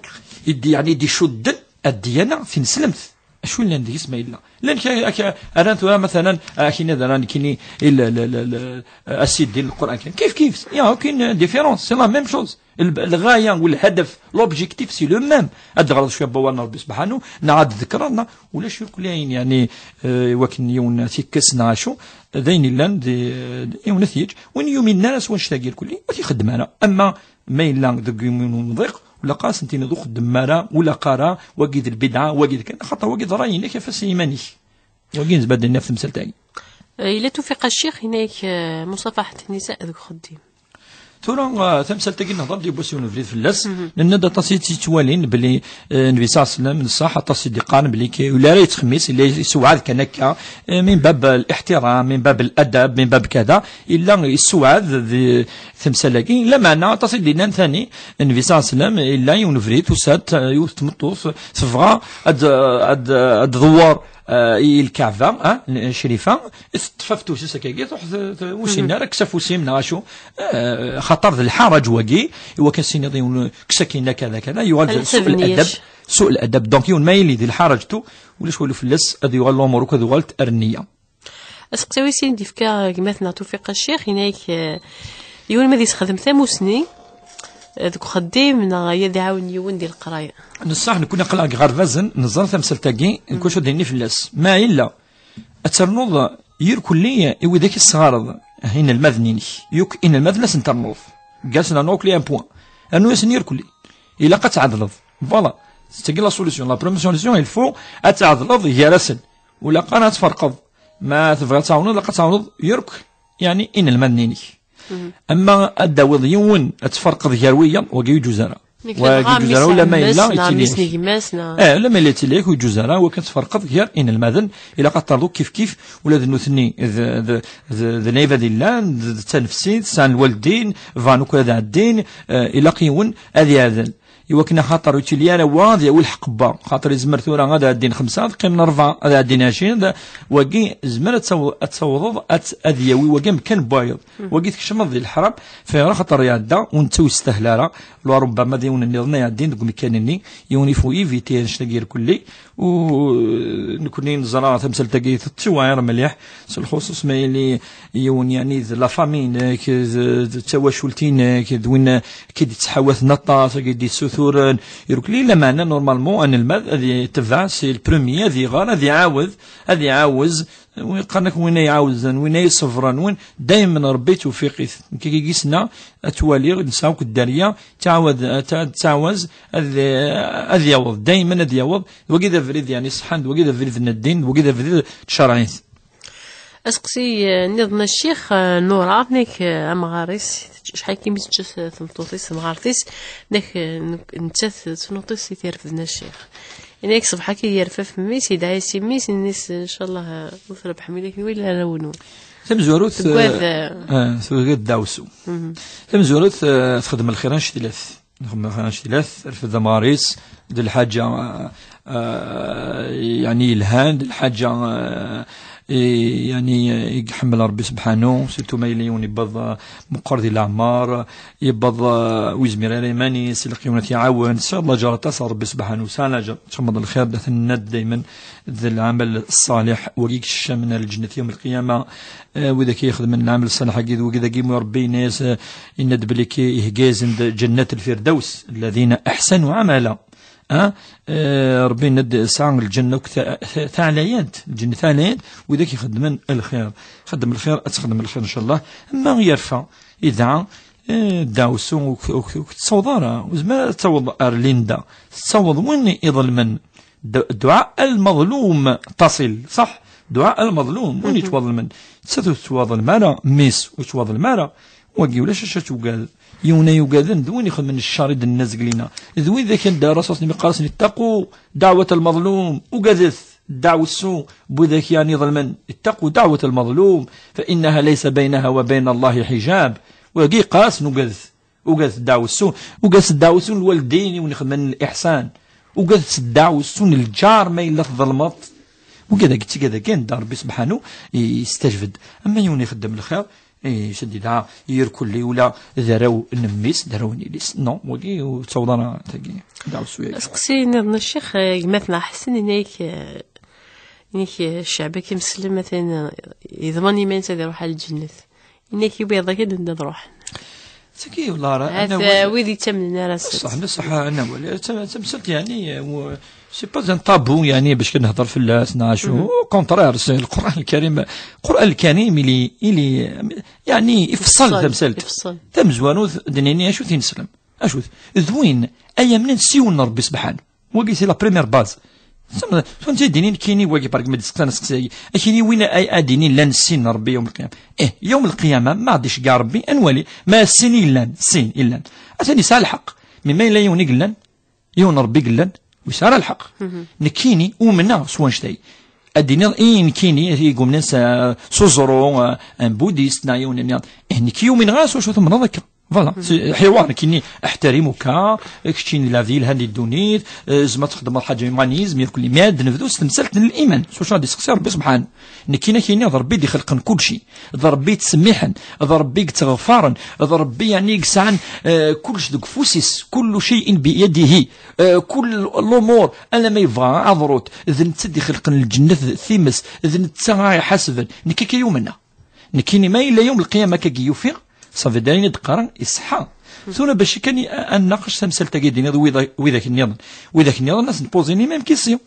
i d-, yeɛni, i d-icudden ad d-yana tineslemt. Acu yellan deg-s ma yella? Llan ka-, ka-, rran tura, مثلا, akini d rran kini il-, l-, l-, l-, asidi n Lqur'an kan. Kif, kif. Il y a aucune différence. C'est la même chose. L-, lɣaya u lhadaf, l'objectif, c'est le même. Ad d-ɣreḍ cwiya n wawal n Rebbi subḥanu, neɣ ad d-tḍekkreḍ, neɣ ulac akk ayen, yeɛni, eh, wakken yiwen tikkes neɣ acu, d ayen illan di, di yiwen ad t-yeǧǧ. Win yuminen ara s wannect-agi irkelli, ur t-ixeddem ara. Ama ma yella deg yiwen umḍiq, ur ilaq ara ad as-tiniḍ ur xeddem ara, ur ilaq ara, wagi d lbidɛa, wagi d kan, axaṭer wagi d ṛṛay-inek, af-as i yiman-ik. Wagi nezmer ad d-nini ɣef temsalt-agi. Eh, yella Tufiq Ccix, yenna-ak, eh, muṣafaḥet nnisa deg uxeddim. Tura, eh, tamsalt-agi nehḍer-d yiwwas yiwen ubrid fell-as. Nenna-d aṭas i tt-yettwalin belli, eh, Nnbi ṣalla Llahu ɛalayhi wa sallam, ṣṣeḥ, aṭas i d-iqqaren belli k-, ula ara yettxemmis, illa yessewɛed kan akka, eh, min bab al-ihtiram, min bab al-adab, min bab kada, illa yessewɛed di temsal-agi. Lameɛna aṭas i d-yennan tani, Nnbi ṣalla Llahu ɛalayhi wa sallam, illa yiwen ubrid, tusa-d, eh, yiwet tmeṭṭut, tebɣa ad, ad, ad tḍewwer, eh, i Lkaɛba, eh, Crifa, teṭṭef afus-is akkagi, truḥ t-, t-, ur sin ara, kkes afus-im neɣ acu, eh, xaṭer d lḥaraǧ wagi, i wakken ad s-tiniḍ yiwen, kkes akin kada, kada, yuɣal d su'l adab, su'l adab. Donc, yiwen ma yili di lḥaraǧ tu, ulac walu fell-as, ad yuɣal lumuṛ akk ad uɣalent ar nniya. Aseqsi wis sin d-yefka gma-tneɣ Tufiq Ccix, yenna-ak, eh, yiwen ma d-yessexdem tamusni, eh, deg uxeddim, neɣ ad iɛawen yiwen di leqraya. Neṣṣaḥ, nekkni aql-aɣ deg iɣerbazen, neẓra tamsalt-agi, nekk wacu ad d-nini fell-as. Ma yella, ad ternuḍ irkelli i widak i tesɣareḍ, ah, inelmaden-inek. Yakk inelmaden ad sen-ternuḍ. Gar-asen rnu akk les un point. Rnu-asen irkelli. Ilaq ad tɛedleḍ. Voilà. C'est la solution. La première solution, il faut ad tɛedleḍ gar-asen. Ur ilaq ara ad tferqeḍ. Ma tebɣiḍ ad tɛawneḍ, ilaq ad tɛawneḍ yakk, yeɛni, inelmaden-inek. Ama ad d-tawiḍ yiwen, ad tferqeḍ gar wiyaḍ, wagi ur yeǧǧuz ara. Nekk wagi ur yeǧǧuz ara, ulamma yella yettili-ak. Eh, ulamma yella yettili-ak, ur yeǧǧuz ara, wakken ad tferqeḍ gar inelmaden, ilaq ad ternuḍ kif kif, ula d nutni, d, d, d, d lɛibad yellan, d, d tanefsit, sɛan lwaldin, bɣan akk ad ɛeddin, eh, ilaq yiwen ad iɛdel. I wakken axaṭer ur yettili ara wa ad yawi lḥeqq n wa, xaṭer yezmer tura ad ɛeddin xemsa, ad qqimen rebɛa, ad ɛeddin ɛecrin, ad, wagi, yezmer ad taw-, ad tawḍeḍ ad, ad yawi wagi amkan n wayeḍ. Wagi tkecmeḍ di leḥram, fayɣer axaṭer iɛedda, u netta ur yestahel ara, lwa rubbama d yiwen nniḍen ad iɛeddin deg umkan-nni, yiwen il faut éviter annect-agi irkelli, u nekkni neẓra tamsalt-agi tettewɛir mliḥ, s lxuṣuṣ ma yili yiwen, yeɛni, d la famille-inek, d, d tawacult-inek, d win k-id-yettḥawaten aṭas, ak-id-yessuturen, irkelli, lameɛna, normalement, anelmad ad yetbeɛ, c'est le premier, ad iɣer, ad iɛawed, ad iɛawez, qqaren-ak win ay iɛawzen, win ay iṣebren, win, daymen Rebbi tewfiq-it. Nekk i yesna, ad twaliɣ, nesɛa akk dderya, ttɛawad-, ttɛawaz, ad, ad yaweḍ, daymen ad yaweḍ, d wagi d abrid, yeɛni, ṣeḥḥan, d wagi d abrid n ddin, d wagi d abrid n tcerɛit. Aseqsi, eh, nniḍen a ccix, eh, Nura, nek, eh, amɣar-is, acḥal kimi tečča s-, tmeṭṭut-is, temɣart-is, nek, eh, nek, nettat d tnuṭ-is i t-irefden a ccix. Ini-ak ṣṣbeḥ-agi yerfa f mmi-s, yedɛa-yas i mmi-s, ini-as, "Ncallah, eh, ur trebḥem ula kenwi, ula arraw-nwen." Tamezwarut, tegad, eh, eh, eh, tegad ddaɛwessu. Mhm. Tamezwarut, eh, texdem lxir annect-ilat. Nexdem lxir annect-ilat, terfed amɣar-is, d lḥaǧa, eh, eh, yeɛni yelhan, d lḥaǧa, eh, i, yeɛni, eh, i iḥemmel Rebbi subḥanu, surtout ma yella yiwen yebbeḍ, eh, meqqer di leɛmer, yebbeḍ, eh, ur yezmir ara iman-is, ilaq yiwen ad t-iɛawen. Tesɛiḍ laǧer aṭas ɣer Rebbi subḥanu, tesɛa laǧer. Txemmeḍ lxir, da tennad daymen d lɛamal ṣṣaliḥ, wagi yekcem ar lǧennet yawm lqiyama. Eh, widak i ixedmen lɛamal ṣṣaliḥ-agi d wigdagi, mu Rebbi yenna-yas, eh, yenna-d belli k-, ihegga-yasen-d ǧennat lfirdaws, alladhina ahsanu amala. Ah, eh, Rebbi yenna-d sɛa lǧenna akk ta-, ta-, taɛlayant, lǧenna taɛlayant, widak ixeddmen lxir. Xeddem lxir, ad txedmem lxir, ncallah. Ama yerfa, idɛa, eh, ddaɛwessu ur k-, ur k-, ur k-tettaweḍ ara. Ur tezmir ad taweḍ ar Linda. Tettaweḍ win iḍelmen. D-, dduɛa al-maḍlum taṣil, ṣaḥ? Dduɛa al-maḍlum, win yettwaḍelmen. Nettat ur tettwaḍlem ara, mmi-s ur yettwaḍlem ara. Wagi ulac acu ad tugad. Yiwen ay ugaden, d win ixedmen ccer i d-nenna zgelina. D wid akken d Ṛṛasul s-, mi qqar-asen, "Ittaqu daɛwat al-maḍlum." Ugadet ddeɛwessu n widak yeɛni iḍelmen. "Ittaqu daɛwat al-maḍlum, fa innaha laysa baynaha wa bayna Allahi ḥijab." Wagi yeqqar-asen ugadet. Ugadet ddeɛwessu, ugadet ddeɛwessu n lwaldin i wen-ixedmen liḥsan, ugadet ddeɛwessu n lǧar ma yella tḍelmeḍ. Ugad-agi d tigad-agi anda Ṛebbi sebḥanu yestajbed. Ama yiwen ixeddem lxir, yesɛedda irkelli ula d arraw n mmi-s, d arraw n yelli-s. Non, wagi ur ttaweḍ ara tagi ddeɛwessu-agi. Aseqsi nniḍen a ccix, eh, gma-tneɣ Ḥsen, yenna-yak, eh, yenna-yak, eh, cceɛb-agi ameslem atan, eh, yeḍman iman-is ad iruḥ ar lǧennet. Yenna-k i wiyaḍ akken anda ad ruḥen. Tagi, والله راه أنا هذا ولا- ويدي تمنى راسك. صح، بصح أنا ولا تم- تمثلت يعني، و- c'est pas un tabou يعني باش كنهضر في الناس نعاشو. مهم. Au contraire، c'est القرآن الكريم. القرآن الكريم اللي اللي يعني يفصل يفصل، تمثلت يفصل. تمزوانوث دنيني اشو تنسلم. اشو ذوين ايام نسيون ربي سبحانه. Wagi c'est la première base. Tum tum ti dinin kini wagi par exemple disqsan sqsi. Akini win ay adinin lan sin Ṛebbi yawm al-qiyamah. Eh, yawm al-qiyamah ma għadix ga Ṛebbi anwali ma sin illan, sin illan. Atan yesɛa lḥeqq. Mi ma yella yiwen i yellan, yiwen Ṛebbi yellan, u yesɛa lḥeqq. Nekkini umneɣ s wanect-ay. Ad d-iniḍ i nekkini i yumnen s, s uẓru, eh, un bouddhiste, neɣ yiwen nniḍen. Eh, nekki umneɣ-as, wacu tumneḍ akka? Voilà. C'est حوار كيني احترمك، كتشين la vie لهان الدونيت، زعما تخدم حاجة humanisme، ياك اللي ماد نبدو ستمسلت للإيمان. سو شنو غادي يسقسي ربي سبحانه. نكينا كيني هذا ربي دي خلقن كل شيء. هذا ربي تسميحن، هذا ربي تغفارن، هذا ربي يعني يقسعن، آه، كل شيء دوك فوسيس، كل شيء بيده، آه، كل الأمور. أنا ما يبغى عذروت، إذا نتا دي خلقن الجنة ثيمس، إذا نتا يحاسبن، نكي كي يومنا. Nekkini ma yella yawm lqiyama akka i yufiɣ, ça veut dire ayen i d-qqaren iṣeḥḥa. Tura bac kan i- ad nnaqqec tamsalt-agi d-iniḍ widak, widak nniḍen. Widak nniḍen ad sen-poser les mêmes questions.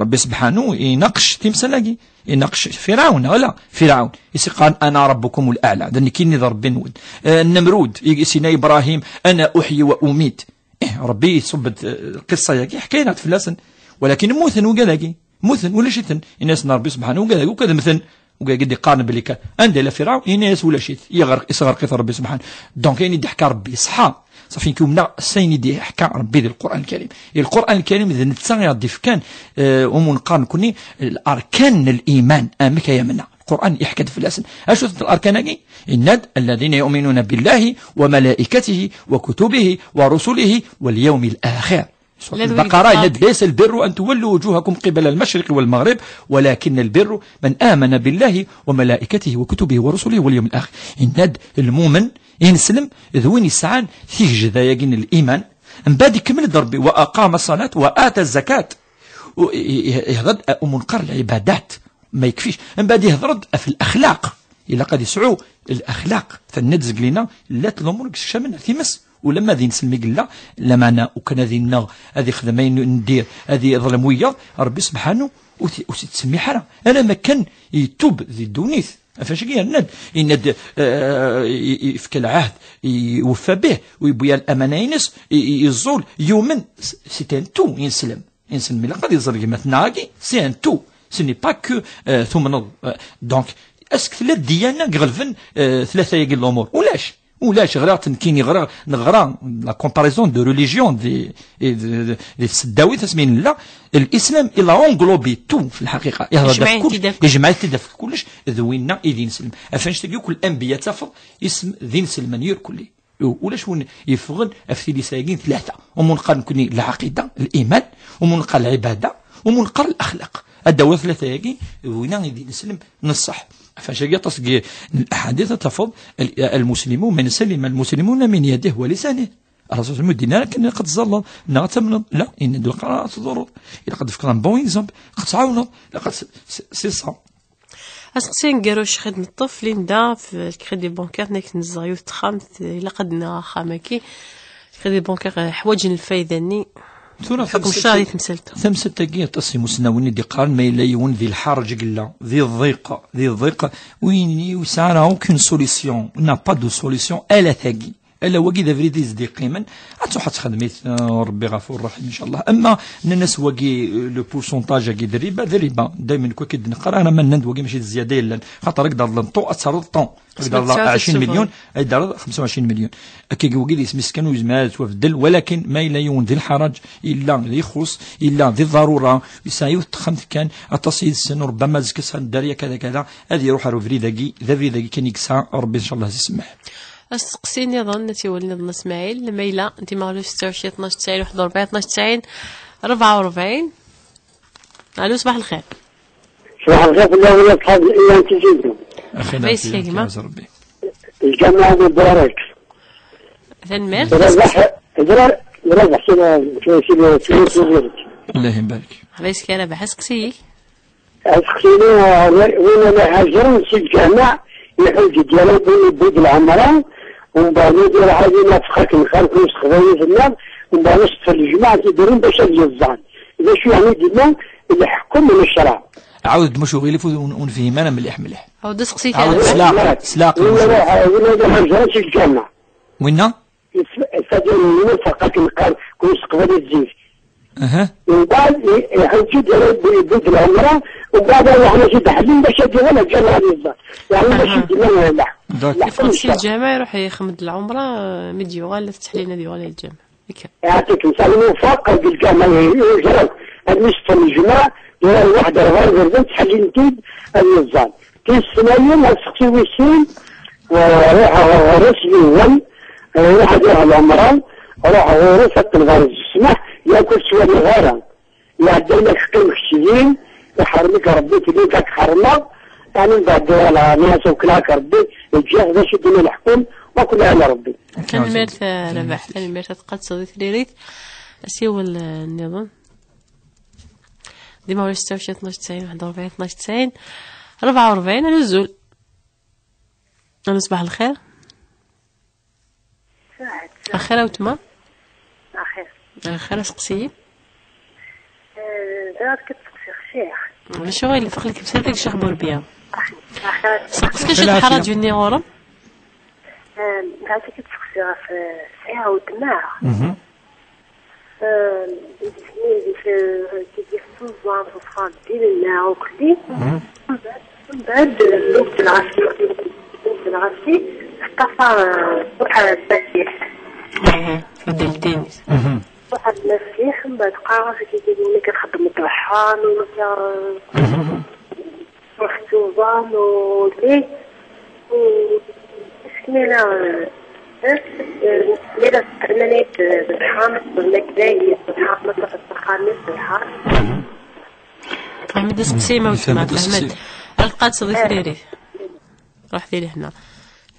Ṛebbi sebḥanu inaqec timsal-agi. Inaqec Firawun, ala, Firawun. Is iqqaren, "Ana ṛebbukumul aɛla." D nekkini d Ṛebbi-nwen. Eh, Nemrud, i- is yenna Ibṛahim, "Ana uḥyi wa umit." Ih, Ṛebbi iṣubb-d, eh, lqissa-agi, ḥkayen-aɣ-d fell-asen. Walakin mmuten wigad-agi. Mmuten, ulac-iten. Ini-asen Ṛebbi sebḥanu, wigad-agi, wigad mmten. Wigad-agi d-iqqaren belli kan, anda yella Firawun, ini-as ulac-it. Yeɣreq, isɣerq-it Ṛebbi sebḥanu. Donc, ayen i d-iḥka Ṛebbi ṣeḥḥa. Ṣafi nekk umneɣ s ayen i d-iḥka Ṛebbi di Lqur'an Lkarim. I Lqur'an Lkarim d netta i ɣ-d-ifkan, eh, umu neqqar nekkni, arkan n liman, amek ay amna. Lqur'an iḥka-d fell-asen. Acu-tent larkan-agi? Yenna-d, "الذين يؤمنون بالله وملائكته وكتبه ورسله واليوم الآخر." سورة البقرة، yenna-d, "ليس البر أن تولوا وجوهكم قبل المشرق والمغرب، ولكن البر من آمن بالله وملائكته وكتبه ورسله واليوم الآخر." Yenna-d, lmumen, ineslem, d win yesɛan tigejda-agi n liman. Mbaɛd ikemmel-d Ṛebbi, "وأقام الصلاة وآتى الزكاة." U- i- i- Ihḍer-d umunqar lɛibadat. Ma yekfic. Mbaɛd ihḍer-d ɣef laxlaq. Ilaq ad yesɛu laxlaq. Tenna-d zeglina, llat lumuṛ deg sekcamen ar times. Ulamma d ineslem i yella, lameɛna ukan ad inneɣ, ad ixdem ayen n dir, ad iḍlem wiyaḍ, Ṛebbi sebḥanu ur t-, ur t-ittsemmiḥ ara. Alamma kan itub di ddunit. Ɣef wacu i yenna-d? Yenna-d, eh, i- i- ifka lɛahd, i- iweffa bih, u yewwi lamana-ines, i- i- iẓẓul, yumen. C'est un tout, ineslem. Inselmi ilaq ad iẓer gma-tneɣ-agi, c'est un tout. Ce n'est pas que, euh, tumneḍ. Euh, donc, est-ce que tella ddiyana iɣelben, euh, tlata-agi n lumuṛ? Ulac. Ulac, ɣriɣ-tt nekkini, ɣriɣ, neɣra la comparaison de religion di, di, di, di tseddawit asmi nella, l'islam il a englobé tout في الحقيقة. Ihḍer-d ɣef kullec, yejmeɛ-it-id ɣef kullec, d winna i d ineslem. Ɣef annect-agi akk, l'anbiya tafeḍ isem d inselmen irkelli. U-, ulac win yeffɣen ɣef tilisa-agi n tlata. Umu neqqar nekkni lɛaqida, liman, umu neqqar lɛibada, umu neqqar laxlaq. Ad d-awiɣ tlata-agi, d winna i d ineslem n ṣṣeḥ. Ɣef wacu-agi aṭas n laḥadit ad tafeḍ, al-, المسلم من سلم المسلمون من يده ولسانه. Ṛṛasul sallam ur d-yenni ara kan ilaq ad tẓalleḍ, neɣ ad tamneḍ. La, yenna-d ilaq ad tḍurreḍ. Ilaq ad d-tefkeḍ un bon exemple, ilaq ad tɛawneḍ, ilaq ad s-, s-, c'est ça. Aseqsi aneggaru, ccix i d-neṭṭef, Linda, f-, le crédit bancaire, nekk nezdeɣ yiwet texxamt, ilaq ad d-naɣ axxam-agi. Le crédit bancaire, eh, ḥwaǧen lfayda-nni. Tura lḥukm tamsalt-, ccṛɛi di temsalt-a. Tamsalt-agi, aṭas imusnawen i d-iqqaren, ma yella yiwen di lḥaṛeǧ i yella, di ḍiq, di ḍiq, win ur yesɛi ara aucune solution, n'a pas de solution, ala tagi. Ala wagi d abrid i s-d-iqqimen, ad truḥ ad texdem-it, eh, Ṛebbi ɣafur raḥim, incallah. Ama nnan-as wagi, eh, le pourcentage-agi d rriba, d rriba. Daymen nekk wagi d-neqqar, ara ma nnan-d wagi mačči d zzyada yellan. Xaṭer ad d-terreḍ le taux, ad terreḍ taux. Ad d-terreḍ ɛecrin milyon, ad d-terreḍ xemsa u ɛecrin milyon. Akkagi wagi d isem-is kan ur yezmir ad yettwabeddel, walakin ma yella yiwen di lḥaṛeǧ, yella di ixuṣ, yella di ḍarura, yesɛa yiwet texxamt kan, aṭas yid-sen, ṛebbama azekka sɛan dderya kada kada, ad iruḥ ar ubrid-agi, d abrid-agi kan i yesɛa, Ṛebbi incallah ad s-isemmeḥ. Asteqsi nniḍen, asiwel nniḍen a Smaɛil, ma yella, dima ɣer setta u ɛecrin, tnac tesɛin, waḥed u rebɛin, tnac tesɛin, rebɛa u rebɛin. Alo, ṣbaḥ lxir. Ṣbaḥ lxir fell-awen a ṣḥab Iwan Tizidu. Axi Rebbi yeslek-ik, gma. Rebbi. Lǧameɛ mubarak. Tanemmirt. Rabaḥ, rabaḥ, rabaḥ, sila, sila, sila, sila, sila. Allah ibarik. Rebbi yeslek-ik a Rabaḥ, asteqsi-ik. Aseqsi-inu, win ala ḥaǧa, si lǧameɛ, iḥuǧ-d yal win yewwi-d lɛemra, umbeɛd ad iruḥ ad inafeq akken xalef n useqdayit-nneɣ, umbeɛd ad s-teffer lejmaɛt idrin bac ad yeẓẓal. D acu yeɛni dinna leḥkem n ccreɛ? Ɛawed-d, maca ur ɣilif ur, ur nefhim ara mliḥ, mliḥ. Ɛawed aseqsi-k. Ɛawed s leɛqel, s leɛqel. Win ala, win ala ḥaǧa si lǧameɛ. Winna? C'est-à-dire, nniḍen akken qqar, kul seqdayit zik. Aha. Umbeɛd, i-, iḥuǧ-d, yewwi-d lɛemra, umbeɛd ad iruḥ ad t-id-ḥellin bac ad yuɣal lǧameɛ ad yeẓẓal. Yeɛni bac Aha. Ad d-yini, la. D'accord. Iffeɣ-d si lǧameɛ, iruḥ ixdem-d lɛemra, mi d-yuɣal, ad t-ttḥellin ad yuɣal ɣer lǧameɛ. Akka. Yeɛṭik lmeɛna, lmuwafaq, deg lǧameɛ, i-, i-, ad nestfel lǧameɛ, yuɣal waḥed rebɛa iberdan, ttḥellin-t-id ad yeẓẓal. Tis snat, aseqsi wis sin, eh, ruḥeɣ ɣer ɣur-s yiwen, eh, ruḥ ad iruḥ lɛemra, ruḥeɣ ɣur-s ad ṭelbeɣ ssmaḥ, yak ur ttwaliɣ ara. Iɛedda-yak qqim kečč din, iḥerrem-ik Rebbi, tili ad k-ḥerrmeɣ, yeɛni mbeɛd, voilà, nniɣ-as ukleɣ-ak Rebbi, ǧǧiɣ, d acu i d-yenna leḥkem, wa kul ala Rebbi. Tanemmirt, eh, Rabaḥ, tanemmirt, ad tqadseḍ di tririt. Asiwel, eh, nniḍen. Dima ɣer setta u ɛecrin, tnac tesɛin, waḥed u rebɛin, tnac tesɛin, rebɛa u rebɛin, alo azul. Alo, ṣbaḥ lxir. Saɛet. Axir a wetma? Axir. Axir, aseqsi-yi. Eh, d acu ara k-d-seqsiɣ, ccix? Ulac aɣilif, aql-ik temsal deg Ccix Burbiya. Axir. Seqsi-k acu teḥraǧ-nni ɣur-m? Eh, d acu ara k-d-seqsiɣ ɣef, eh, sɛiɣ weltma. Mhm. Eh, isem-is, eh, tigi tettẓam, teṣfa ddin-nneɣ ukli. Mhm. Mbeɛd, mbeɛd, eh, lewt lɣaci, lewt lɣaci, teṭṭafar, eh, truḥ ar Lmasiḥ. Mhm. Truḥ ar Lmasiḥ, mbeɛd qqareɣ-as, akka, akka, nekk ad xeddmeɣ deg uḥram, nekk, eh, Mhm. Ruḥ tuẓam u lli. U ismila, eh, eh, ismila tḥemmel-it, eh, d lḥram, d lmakla-is, d lḥram, ma tṛuḥ s axxam-is, d lḥram. Fehmed aseqsi, ma wetma, fehmed. Alqat di tririt. Ruḥ di lehna.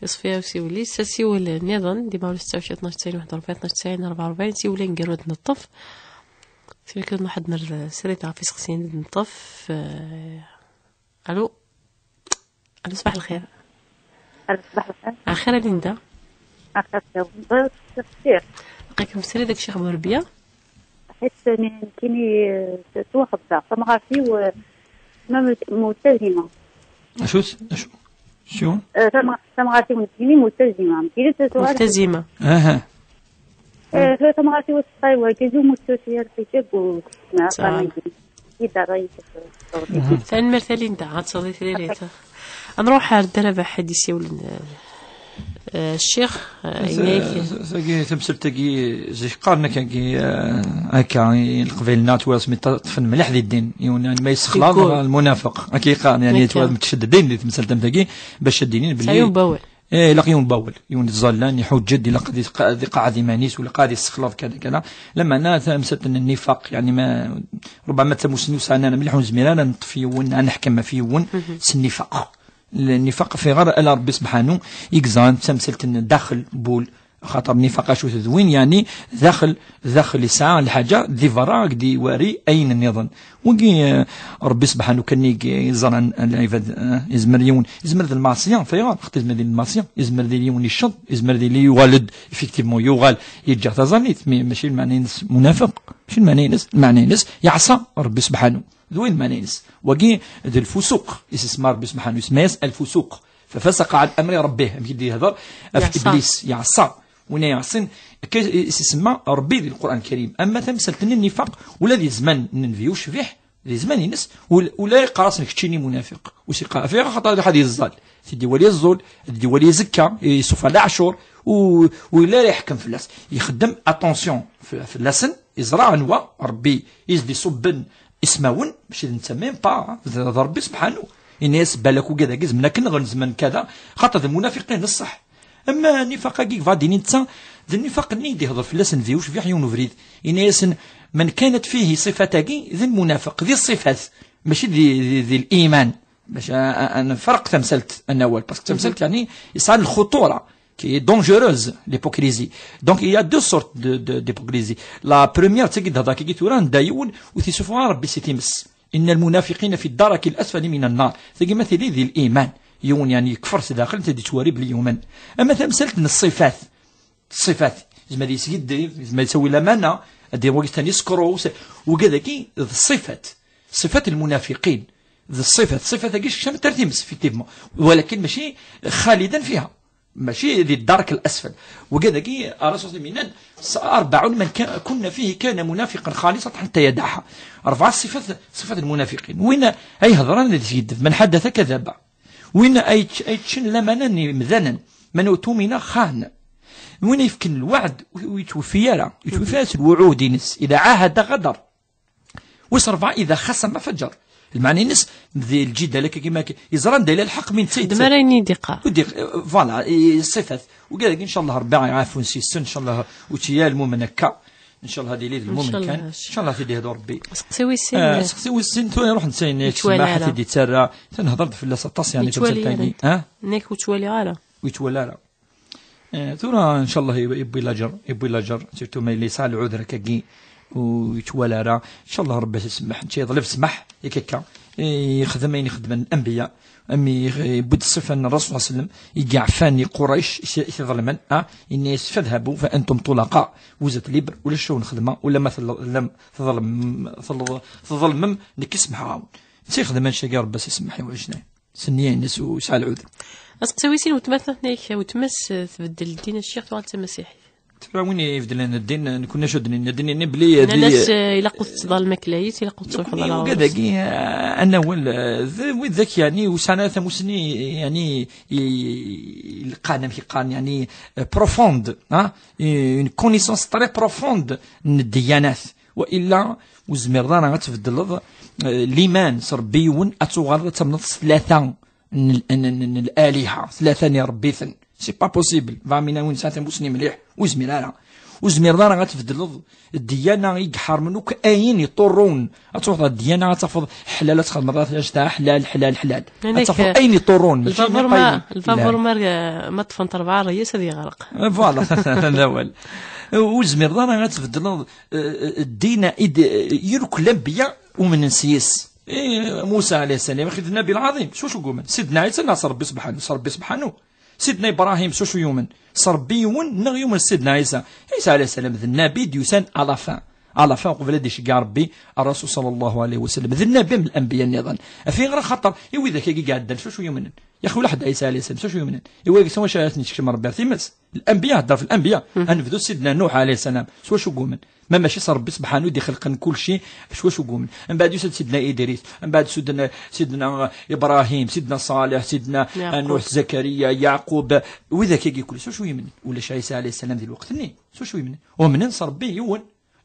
Yeṣfi usiwel-is, asiwel nniḍen, dima ɣer setta u ɛecrin, tnac tesɛin, waḥed u rebɛin, tnac tesɛin, rebɛa u rebɛin, siwel aneggaru ad neṭṭef. Siwel kan waḥed mer srid ɣef iseqsiyen ad neṭṭef, eh, Alo. Alo, ṣbaḥ lxir. Alo, ṣbaḥ lxir. Axir a Linda. Axir, bɣiɣ ad k-steqsiɣ. Lqakem srid deg Ccix Burbiya. Ḥitt nekkini, eh, ttwaxebḍeɣ. Tamɣart-iw, eh, ma mut-, multazima. Acu-tt? Acu? Acu? Eh, tamɣ-, tamɣart-iw nekkini multazima. Nekkini ttwaxebḍeɣ. Multazima. Aha. Eh, tura tamɣart-iw ad teqqar wagi, ur ttwali ara lḥijab u tesɛa. Tanemmirt a Linda, ad tawḍeḍ i tririt. Ad nruḥ ar Dda Rabaḥ ad d-isiwlen, eh, eh, ccix, eh, yenna-yak. Tagi, tamsalt-agi, zik qqaren akkagi, eh, akka, i Leqbayel-nneɣ ttwasmi ṭṭfen mliḥ di ddin. Yiwen ma yessexlaḍ, yeggul. Lmunafiq. Akka i qqaren, yani, akka. Ttwasmi ttceddden di temsalt am tagi, bac ad d-inin belli yiwen n wawal. Eh, ilaq yiwen n wawal, yiwen iẓallan, iḥuǧǧ-d, ilaq ad iq-, ad iqeɛɛed iman-is, u ilaq ad issexlaḍ kada, kada. Lameɛna tamsalt n nnifaq, yani, ma, ṛubama d tamussni ur sɛan ara mliḥ, ur nezmir ara neṭṭef yiwen, ad neḥkem ɣef yiwen s nnifaq. Nnifaq fiɣer ala Ṛebbi sebḥanu i yeẓran tamsalt n daxel n wul, axaṭer nnifaq acu-t d win, yani, daxel, daxel yesɛa lḥaǧa, di berra ad d-iwari ayen nniḍen. Wagi, eh, Ṛebbi sebḥanu kan i yeẓran lɛibad, eh, izmer yiwen, izmer d lmeɛṣiyya, fayɣer, xaṭi izmer d lmeɛṣiyya, izmer d yiwen yecceḍ, izmer d yili yuɣal-d, effectivement, yuɣal, yeǧǧa taẓallit, mais mačči lmeɛna-ines munafiq, mačči lmeɛna-ines, lmeɛna-ines, yeɛṣa Ṛebbi sebḥanu, d win lmeɛna-ines. Wagi d lfusuq, i s-isemma Ṛebbi sebḥanu, isemma-yas lfusuq. Fafasaqa ɛan amri Ṛebbih, amek i d-yehder ɣef Iblis, yeɛṣa. Win ay iɛṣin, akka i s-isemma Ṛebbi di Lqur'an Lkarim. Ama tamsalt-nni n nnifaq, ula di zzman n Nnbi ucbiḥ, di zzman-ines, ul-, ula yeqqar-asen keččini munafiq. U s-yeqqar, fiɣ axaṭer ad yeẓẓal. Ti d-iwali ẓẓul, d-iwali izekka, iṣuffa leɛcur, u, u yella ara yeḥkem fell-as. Ixeddem attention f-, fell-asen, iẓra anwa Ṛebbi i s-d-iṣubben ismawen, mačči d netta même pas, d, d Ṛebbi sebḥanu. Yenna-yas, balak ugad-agi zemren akken ɣer zzman kada, xaṭer d lmunafiqin n ṣṣeḥ. Ama nifaq-agi yebɣa ad d-yini netta, d nnifaq-nni i d-ihḍer fell-asen di ucbiḥ yiwen ubrid. Yenna-yasen, من كانت فيه صفة-agi d lmunafeq, di ṣṣifat, mačči di, di, di liman. Bac a, a, a nferq tamsalt n awal, parce que tamsalt, yani, yesɛa lxuṭura, qui est dangereuse, l'hypocrisie. Donc, il y a deux sortes de, de, d'hypocrisie. La première, d tagi d-hḍeṛ-agi tura, anda yiwen ur t-isuffeɣ ara Rebbi si times. إن المنافقين في الدرك الأسفل من النار. Tagi ma tili di liman. Yiwen, yani, yekfer si daxel, netta d-yettwari belli yumen. Ama tamsalt n ṣṣifat. Ṣṣifat. Yezmer ad yeskiddib, yezmer ad yettawi lamana, ad d-yawi wagi tani skru, s-, wagi dagi d ṣṣifat. Ṣṣifat lmunafiqin. D ṣṣifat. Ṣṣifat-agi keččament ar times, effectivement. Walakin mačči xalidan fiha. Mačči di ddark al-asfal. Wagi dagi, Ṛṛasul s-, yenna-d, s-, أربع من كا-، كن فيه كان منافقا خالصا حتى يدعها. Rebɛa ṣṣifat, ṣṣifat lmunafiqin. Win ay ihedṛen ad yeskiddib, من حدث كذب. Win ay yečč-, ay yeččen lamana n yimdanen, من اؤتمن خان. Win ay yefken lweɛd, ur, ur yettweffi ara, ur yettweffi ara s lwuɛud-ines, إذا عاهد غدر. Wis ṛebɛa, إذا خاصم فجر. Lmeɛna-ines, di lǧidal akka kima akka, yeẓra anda yella lḥeqq, mi netta xdem ara ayen i d-iqqar. Ur d-iq-, voilà, i ṣṣifat. Wigad-agi, ncallah, Ṛebbi iɛafu-n s-, yes-sen, ncallah, ur tt-yal lmumen akka. Ncallah, ad yili d lmumen kan. Ncallah, ncallah, ad t-id-yehdu Ṛebbi. Seqsi wis sin. Ah, seqsi wis sin, tura ruḥ netta, yenna-k ssmaḥ, ara. Ad t-id-yettarra. Tenhedreḍ fell-as aṭas, yeɛni, ur yettwali ara. Ha? Nekk ur ttwaliɣ ara. Ur yettwali ara. Eh, tura, ncallah, yewwi laǧer, yewwi laǧer, surtout ma yella yesɛa lɛuder akkagi, ur yettwali ara. Ncallah, Ṛebbi ad t-isemmeḥ, netta yeḍleb ssmaḥ, yak akka. Eh, yexdem ayen i xedmen lanbiya, am i, yewwi-d ṣṣifa n Ṛṛasul ṣalla Llahu ɛalayhi wa sallam, i yeɛfan i Qurayc, i t-, i t-iḍelmen, ah, yenna-yas, فاذهبوا فأنتم طلقاء, vous êtes libres, ulac acu nexdem, ula ma tella-, tellam teḍlem-, teḍl-, tḍelmem, nekk i semmḥeɣ-awen. Netta yexdem annect-agi, Ṛebbi ad s-isemmeḥ i wajnay. S nniya-ines u yesɛa lɛuder. Aseqsi wis sin, weltma-s, weltma-s, eh, tbeddel ddin, a ccix, tuɣal d tamasiḥit. Tura win ibeddlen ddin, nekkni acu d-nenna, ddin-nni belli, nnan-as, eh, ilaq ur tettḍalem aklayit, ilaq ur tettruḥeḍ ara ɣur-s. Wigad-agi, eh, ad nawel, eh, d wid-ak, yani, ur sɛan ara tamusni, yani, i, i, ileqqan, amek i qqaren, yani, eh, profonde, ha? Une connaissance très profonde n ddyanat. Wa illa, ur tezmireḍ ara ad tbeddleḍ, eh, liman s Ṛebbi yiwen, ad tuɣaleḍ ad tamneḍ s tlata n, n, n, n laliha, tlata n iṛebbiten. C'est pas possible. Bɣa mina win yesɛan tamusni mliḥ, ur yezmir ara. Ur tezmireḍ ara ad tbeddleḍ ddiyana i iḥermen akk ayen iṭurrun. Ad truḥeḍ ɣer ddiyana, ad tafeḍ ḥlal, ad txedmeḍ annect-a, ḥlal, ḥlal, ḥlal. Ad tafeḍ ayen iṭurrun, mačči lbabuṛ ma, lbabuṛ ma, ma ṭṭfent ṛebɛa ṛṛyas ad yeɣreq. Eh, voilà, d awal. Ur tezmireḍ ara ad tbeddleḍ, eh, eh, ddin i d-, eh, yiruk lanbiya umnen s-yes. Eh, Musa alayhi salam, axi d Nnabi lɛaḍim, s wacu yumen? Sidna Ɛisa neɣ s Ṛebbi subḥanu? S Ṛebbi subḥanu. Sidna Ibrahim, s wacu yumen? S Ṛebbi yiwen neɣ yumen s Sidna Ɛisa? Ɛisa alayhi salam d Nnabi d-yusan à la fin. À la fin, uqbel ad d-iceggeɛ Ṛebbi Ṛṛasul ṣalla Llahu ɛalayhi wa sallam. D Nnabi am lanbiya nniḍen. Ɣef ayɣer? Axaṭer i widak-agi iɛeddan, s wacu yumnen? Yaxi ulaḥedd Ɛisa alayhi salam, s wacu yumnen? I wagi s wacu ara ten-yessekcem Ṛebbi ar times? Lanbiya, hedder ɣef lanbiya. Ad nebdu s Sidna Nuḥ alayhi salam, s wacu yumen? Ma mačči s Ṛebbi subḥanu i d-ixelqen kulci, s wacu yumen? Mbeɛd yusa-d Sidna Idris, mbeɛd Sidna, Sidna Ibrahim, Sidna Ṣaleḥ, Sidna Nuḥ, Zakariya, Yeɛqub, widak-agi kulci, s wacu yumnen? Ulac Ɛisa alayhi salam di lweqt-nni, s wacu yumnen? Umnen s Ṛebbi yiwen.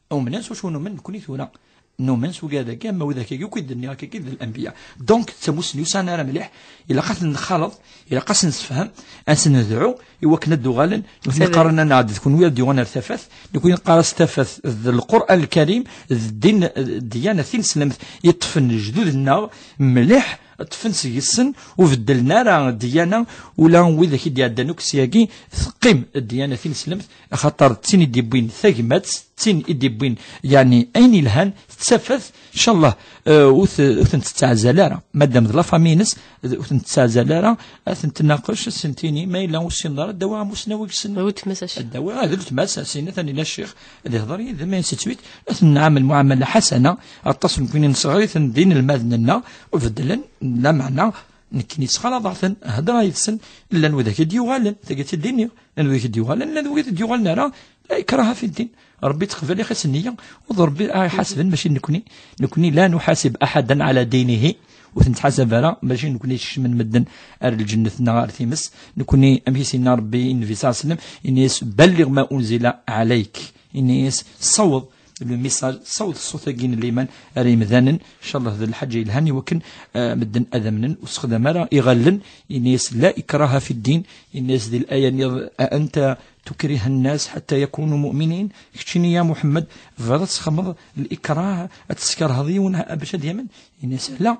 Umnen s wacu numen nekni tura. Numen s wigad-agi, ama widak-agi akk i d-nniɣ akkagi d lanbiya. Donc, d tamusni ur sɛan ara mliḥ, ilaq ad ten-nxaleḍ, ilaq ad sen-nessefhem, ad sen-nedɛu, i wakken ad d-uɣalen, nutni qqaren-aneɣ-d d kunwi ad d-yuɣalen ar tafat, nekni neqqar-as tafat d Lqur'an Lkarim, d ddin, ddiyana tineslemt, yeṭṭfen lejdud-nneɣ mliḥ, ṭṭfen seg-sen, ur beddlen ara ddiyana, ula widak i d-iɛeddan akk syagi, teqqim ddiyana tineslemt, axaṭer d tin i d-iwwin tagmat, d tin i d-iwwin, yeɛni, ayen ilhan, d tafat, ncallah, eh, ur t-, ur ten-tettɛezzal ara. Madam d la famille-ines, d-, ur ten-tettɛezzal ara, ad ten-tnaqec, ad sen-tini, ma yella ur ssineḍ ara, ad d-awiɣ amusnaw i yessen. Weltma-s a ccix. Ad d-awiɣ, ah, d weltma-s, a sin, atan illa ccix, ad ihḍer yid-m, ainsi de suite, ad ten-nɛamel muɛamala ḥasana, aṭas n nekni nesɣer-iten d inelmaden-nneɣ, ur beddlen, lameɛna, nekkni ssexlaḍeɣ-ten, heddreɣ yid-sen, llan widak i d-yuɣalen, tagi d tid-nni, llan widak i d-yuɣalen, llan widak i d-yuɣalen ara, la ikraha fi ddin. Ṛebbi yettqabal ixi s nniya, u d Ṛebbi ara iḥasben, mačči d nekni. Nekni la nuḥasib aḥadan ɛala dinihi, ur t-nettḥasab ara, mačči d nekni i d-ikecmen medden ar lǧennet neɣ ar times. Nekni, amek i s-yenna Ṛebbi i Nnbi ṣalla Llahu ɛalayhi wa sallam, yenna-yas, بلغ ما أنزل عليك. Yenna-yas, ssaweḍ Le message, ṣṣawḍ ṣṣut-agi n liman ar yimdanen, ncallah d lḥaǧa yelhan i wakken, eh, medden ad amnen, ur sexdam ara iɣallen, ini-as la ikraha fi ddin, ini-as di laya-nni, a anta tukriha nnas ḥatta yakunu mu'minin, keččini ya Muḥemmed, tebɣiḍ ad tesxedmeḍ likrah, ad teskerheḍ yiwen bac ad yamen? Ini-as la,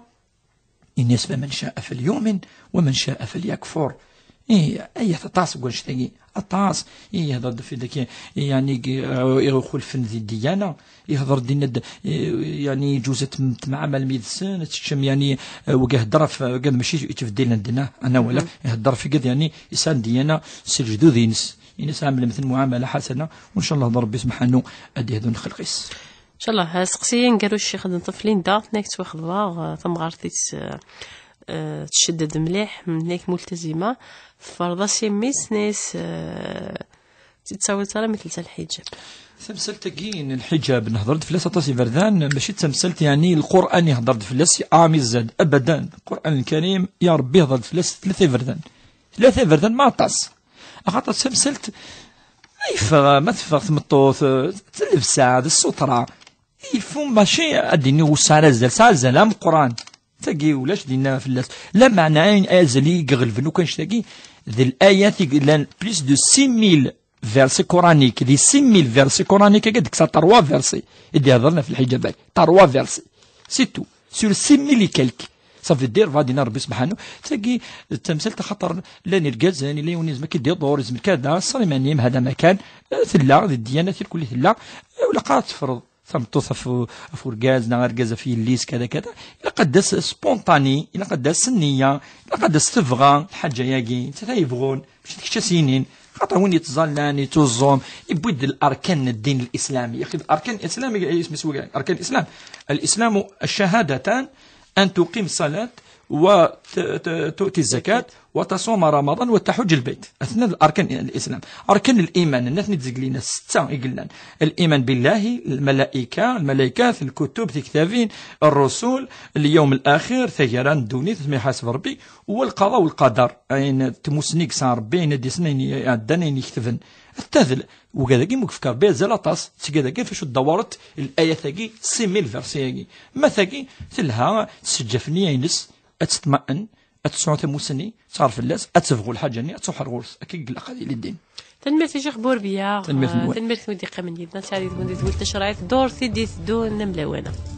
Ini-as, فمن شاء فليؤمن ومن شاء فليكفر. Ih, ayat aṭas n wannect-agi, aṭas. Ih, yehder-d fi daki, yani, ixulfen di ddiyana, yehder-d, yenna-d, eh, yani, يجوز ad tem-, temɛamalem yid-sen, ad teččem, yani, eh, wagi ihedder ɣef, wagi mačči yettbeddilen ddin, ana wala, ihedder fi gad, yani, yesɛan ddiyana s lejdud-ines. Ini-as, ɛamlemt-ten muɛamala ḥasana, u ncallah d Rebbi subḥanu ad d-yehdu lxelq-is. Ncallah, aseqsi aneggaru ccix ad nṭef Linda, tenna-k ttwaxeḍbeɣ, eh, tamɣart-is, eh, eh, tcedded mliḥ, tenna-k multazima, tferḍ-as i mmi-s, tenna-yas, eh, ur tt-ttawilt ara mi telsa lḥiǧab. Tamsalt-agi n lḥiǧab, nehder-d fell-as aṭas iberdan, mačči d tamsalt, yani, Lqur'an ihder-d fell-as, ɛam izzad, abadan. Lqur'an Lkarim, ya Rebbi, ihder-d fell-as tlata iberdan. Tlata iberdan ma aṭas. Axaṭer d tamsalt, ma yeffeɣ, ma teffeɣ tmeṭṭut, eh, d llebsa, d ssutra. Il faut mačči ad d-iniɣ ur sɛan azal, sɛan azal ameqqran. Tagi ulac dinna fell-as. Lameɛna ayen azal i iɣelben akk annect-agi, d l'ayat i yellan plus de six mille versets coraniques, di six mille versets coraniques-agi ad d-kkseɣ trois versets i d-ihedren ɣef lḥiǧab-agi. Trois versets. C'est tout. Sur six mille et quelques. Ça veut dire, va dina Rebbi subḥanu. Tagi d tamsalt axaṭer llan irgazen, yella yiwen yezmer ad k-id-iḍur, yezmer kada, ṣṣer iman-im, hada makan, eh, tella, di ddiyana tirkul i tella, eh, ur ilaq ara ad tefreḍ tameṭṭut ɣef u-, ɣef urgaz, neɣ argaz ɣef yelli-s, kada, kada. Ilaq ad d-tas spontané, ilaq ad d-tas nniya, ilaq ad d-tas tebɣa, lḥaǧa-agi, d ta yebɣun, mačči d kečč ad s-yinin. Xaṭer win yettẓallan, yettuẓum, yewwi-d l'arkan n ddin l'islami. Yaxi l'arkan l'islami, isem-is wagi, arkan l'islam. الإسلام الشهادتان، أن تقيم الصلاة وتؤتي الزكاة وتصوم رمضان وتحج البيت. Aten-a d arkan l'islam. Arkan l'iman, nnan-ten-id deg lina, setta i yellan. الإيمان بالله، الملائكة، الملائكات، الكتب، تكتابين، الرسل، اليوم الآخر، taggara n ddunit, mi iḥaseb Rebbi, والقضاء والقدر، ayen tmussni i yesɛa Rebbi, ayen i d-yasen, ayen iɛeddan, ayen iketben. Ad t-tadel. Ugad-agi mu yefka Rebbi azal aṭas, d tigad-agi ɣef acu d-dawret l'ayat-agi, six mille versets-agi. Ma tagi telha, tesseǧǧaf nniya-ines, ad teṭma'en, ad tesɛu tamussni, tesɛer fell-as, ad tebɣu lḥaǧa-nni, ad truḥ ar ɣur-s. Akka i ilaq ad yili ddin. Tanemmirt i Ccix Burbiya. Tanemmirt-nwen. Tanemmirt i wid yeqqimen yid-neɣ, ad tɛeddi deg-wen di tewwurt tacerɛit, ddurt i d-iteddun am lawan-a.